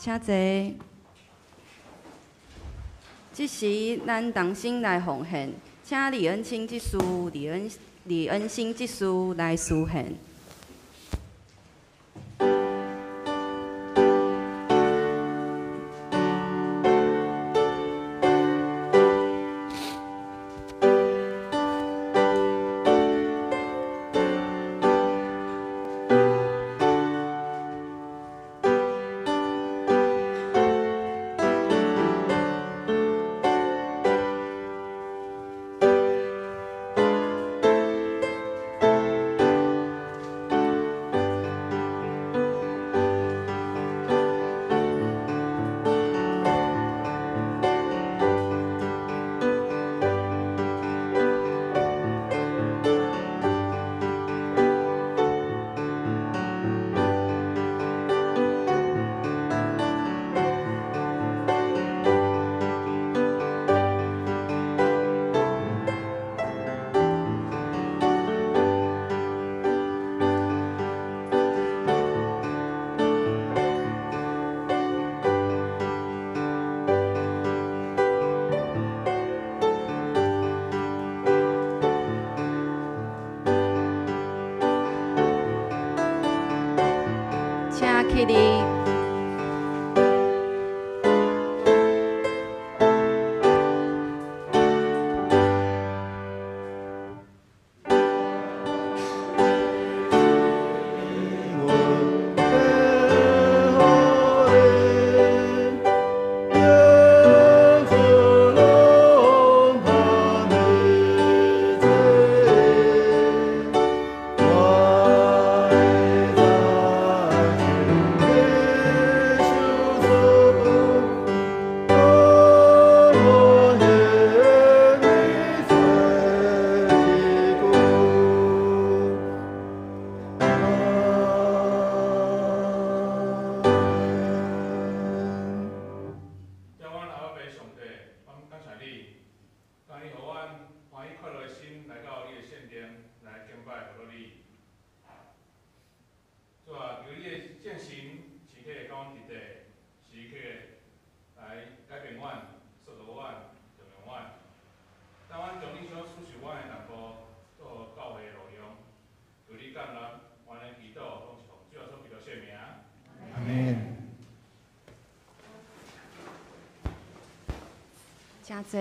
請坐。這時，咱同心來奉獻，請李恩清執事、李恩星執事來司獻。請起立。請坐。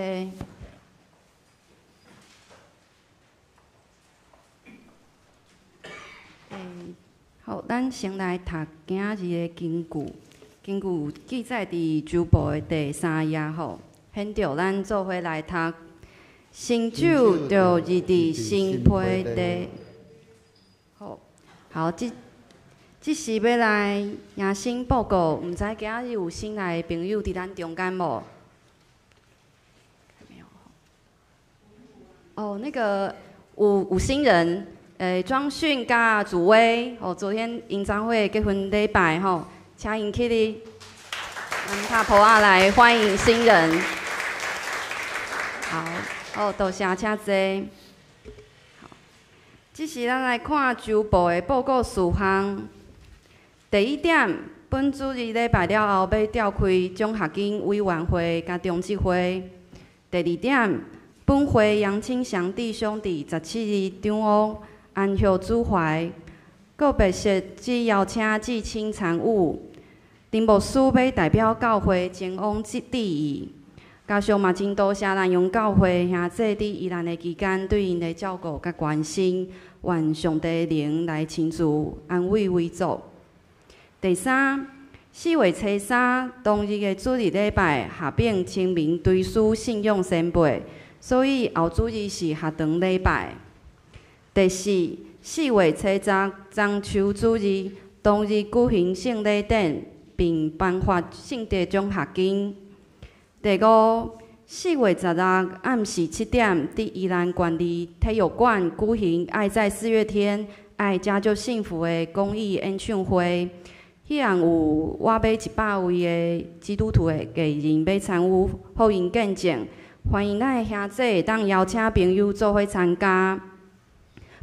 好，咱先來讀今日的經句，經句記載佇周報的第三頁吼。現著咱做伙來讀。新酒著入佇新皮袋。好，好，這時欲來迎新報告，毋知今日有新來的朋友佇咱中間無？哦，那個有新人，莊訓佮祖威，哦，昨天𪜶昨昏結婚禮拜吼，請𪜶起立，咱拍噗仔來歡迎新人。好，好，多謝，請坐。好，這時咱來看周報的報告事項。第一點，本主日禮拜了後，欲召開獎學金委員會佮中執會。第二點，本會楊清祥弟兄佇17日中午安息主懷，告別式只邀請至親參與。林牧師欲代表教會前往致意，加上嘛真多謝南陽教會兄弟佇避難的期間對𪜶的照顧佮關心，願上帝靈來親自安慰遺族。第三，4月初3當日的主日禮拜合併清明追思信仰先輩，所以後主日是學堂禮拜。第四，4月初10中秋主日當日舉行聖禮典，並頒發聖德獎學金。第五，4月16暗時7點，佇宜蘭縣立體育館舉行“愛在四月天，愛家就幸福”的公益演唱會。彼項有倚欲100位的基督徒的藝人欲參與福音見證，歡迎咱的兄弟會當邀請朋友做伙參加。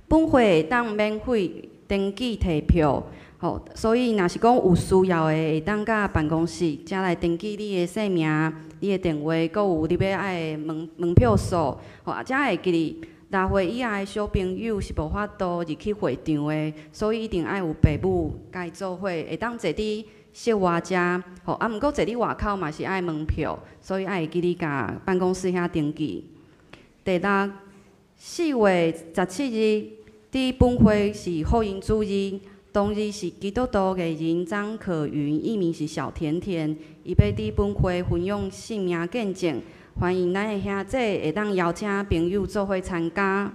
本會會當免費登記提票，吼，所以若是講有需要的，會當佮辦公室遮來登記你的姓名、你的電話，閣有你欲愛的門票數。吼，啊，遮會記得六歲以下的小朋友是無法度入去會場的，所以一定愛有爸母共伊做伙，會當坐佇室外遮。吼，啊，毋過坐佇外口嘛是愛門票，所以愛會記得共辦公室遐登記。第六，4月17日，佇本會是福音主日。當日是基督徒藝人張可雲，藝名是小甜甜，伊欲佇本會分享性命見證，歡迎咱的兄姐會當邀請朋友做伙參加。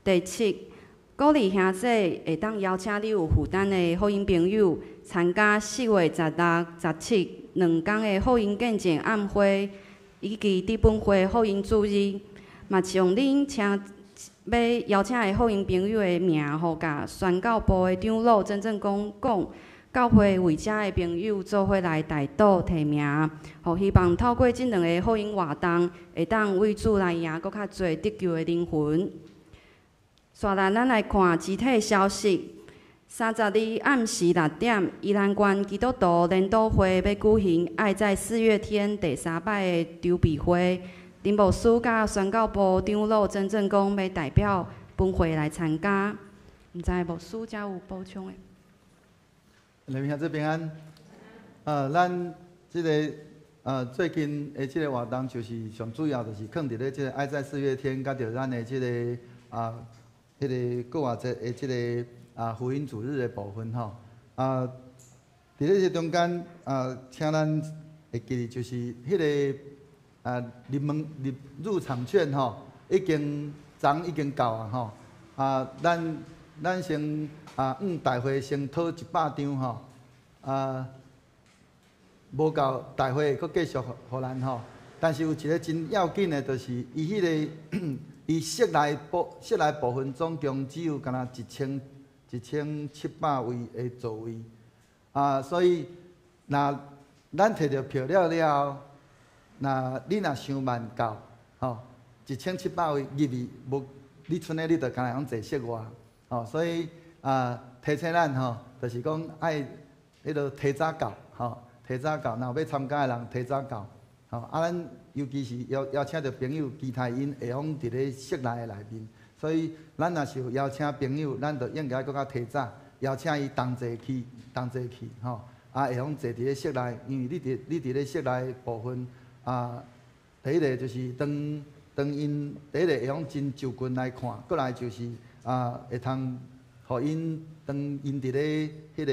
第七，鼓勵兄姐會當邀請你有負擔的福音朋友參加4月16、17兩工的福音見證暗會，以及佇本會福音主日，嘛將恁請欲邀請的福音朋友的名，吼，共宣教部的長老曾正公講，教會為遮的朋友做伙來代禱提名，吼，希望透過這兩个福音活動，會當為主來贏閣較濟得救的靈魂。紲來，咱來看肢體消息。30日暗時6點，宜蘭縣基督徒聯禱會欲舉行“愛在四月天”第三擺的籌備會。林牧師佮宣教部長老曾正公欲代表本會來參加，毋知牧師遮有補充的？來賓兄姊平安。咱這个最近的這个活動，就是上主要就是囥佇咧這个愛在四月天，佮著咱的這个彼个復活節的這个福音主日的部分吼。佇咧這中間請咱會記得就是彼个入門入入場券吼，已經昨已經到啊吼。咱先向大會先討100張吼。無夠大會會閣繼續予咱吼。但是有一个真要緊的，就是伊彼个伊室內部分總共只有敢若1700位的座位。所以若咱提著票了了後，若你若傷慢到，吼，1700位入去無，你賰咧你就干焦會用坐室外，吼，所以提醒咱吼，就是講愛彼落提早到，吼，提早到，若有欲參加的人提早到，吼，咱尤其是邀邀請著朋友，期待𪜶會用佇咧室內的內面，所以咱若是有邀請朋友，咱就應該閣較提早邀請伊同齊去，同齊去，吼，會用坐佇咧室內，因為你佇咧室內部分。第一个就是當當𪜶第一个會用真就近來看，閣來就是會通予𪜶當𪜶佇咧彼个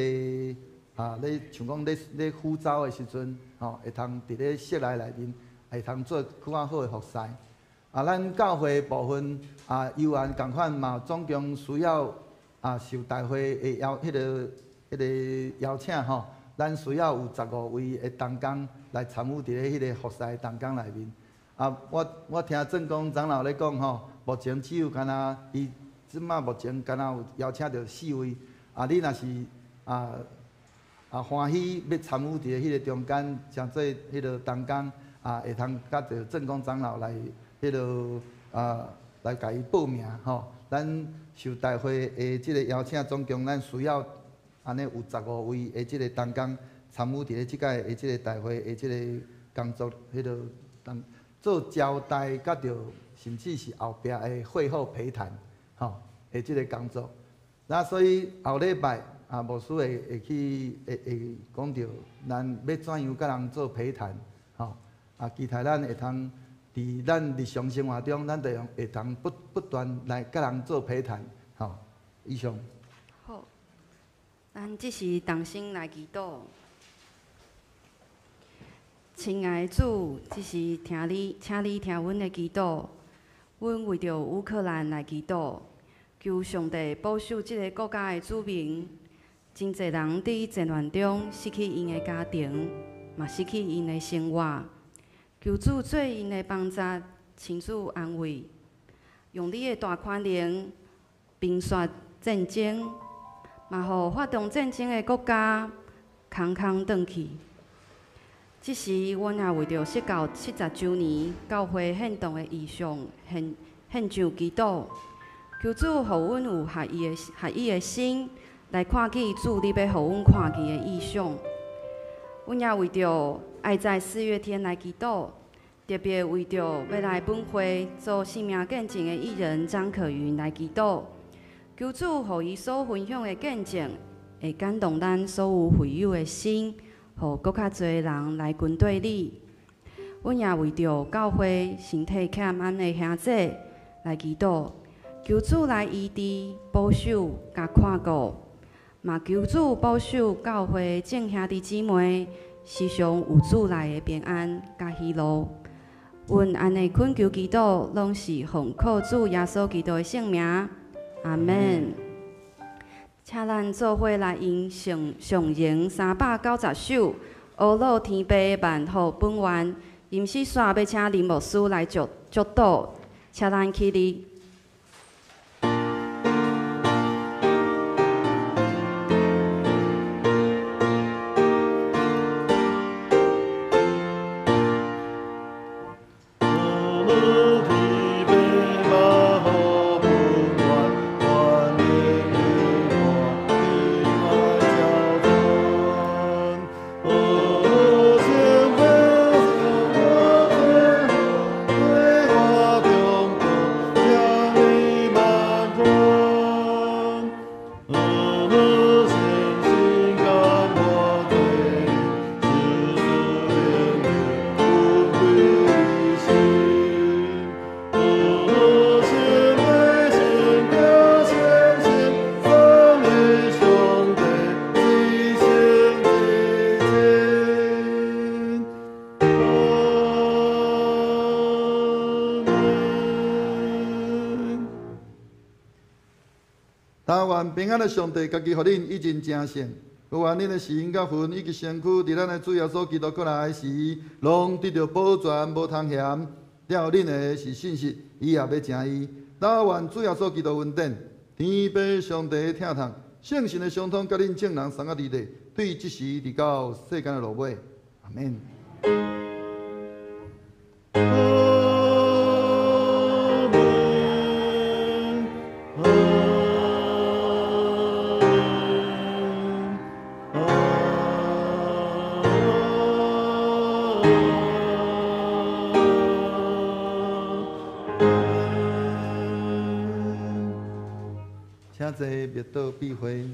咧像講咧咧呼召的時陣，吼，會通佇咧室內內面會通做較好的服侍。咱教會部分猶原仝款嘛，總共需要受大會的邀彼个彼个邀請吼。咱需要有15位的同工來參與佇咧彼个服侍的同工內面。我聽鄭公長老咧講吼，目前只有干焦伊這馬目前干焦有邀請著四位。你若是歡喜欲參與佇咧彼个中間，成做彼个同工，會通佮著鄭公長老來彼个來共伊報名吼。咱受大會的這个邀請，總共咱需要按呢有15位的這个同工參與佇咧這擺的這个大會的這个工作，彼个當做招待，佮著甚至是後壁的會後陪談，吼的這个工作。那所以後禮拜牧師會會去會會講著，咱欲怎樣佮人做陪談，吼期待咱會通佇咱日常生活中，咱就用會通不不斷來佮人做陪談，吼。以上。好，咱這時同心來祈禱。親愛的主，這時聽你，請你聽阮的祈禱。阮為著烏克蘭來祈禱，求上帝保守這个國家的子民。真濟人佇戰亂中失去𪜶的家庭，嘛失去𪜶的生活。求主做𪜶的幫助，親自安慰，用你的大權能平息戰爭，嘛予發動戰爭的國家空空轉去。這時，阮也為著釋教70週年教會獻堂的異象獻獻上祈禱，求主予阮有合伊的合意的心，來看見主你欲予阮看見的異象。阮也為著愛在四月天來祈禱，特別為著欲來本會做生命見證的藝人張可雲來祈禱，求主予伊所分享的見證，會感動咱所有會友的心，予閣較濟人來跟綴你。阮也為著教會身體欠安的兄姊來祈禱，求主來醫治、保守、佮看顧，嘛求主保守教會眾兄弟姊妹時常有主內的平安佮喜樂。阮按呢懇求祈禱，攏是奉靠主耶穌基督的聖名，阿們。請咱做伙來用上上榮390首，阿樂天父萬福本願。吟詩煞欲請林牧師來祝祝禱，請咱起立。平安的上帝，家己予恁以真成聖，有願恁的心佮魂以及身軀，佇咱的主耶穌基督閣來時，攏得著保全，無通嫌。了後恁的是信實，伊也欲成伊。但願主耶穌基督恩典，天父上帝的疼痛，聖神的相通，佮恁眾人三個佇咧，對這時直到世間的落尾。阿們。請坐，默禱閉會。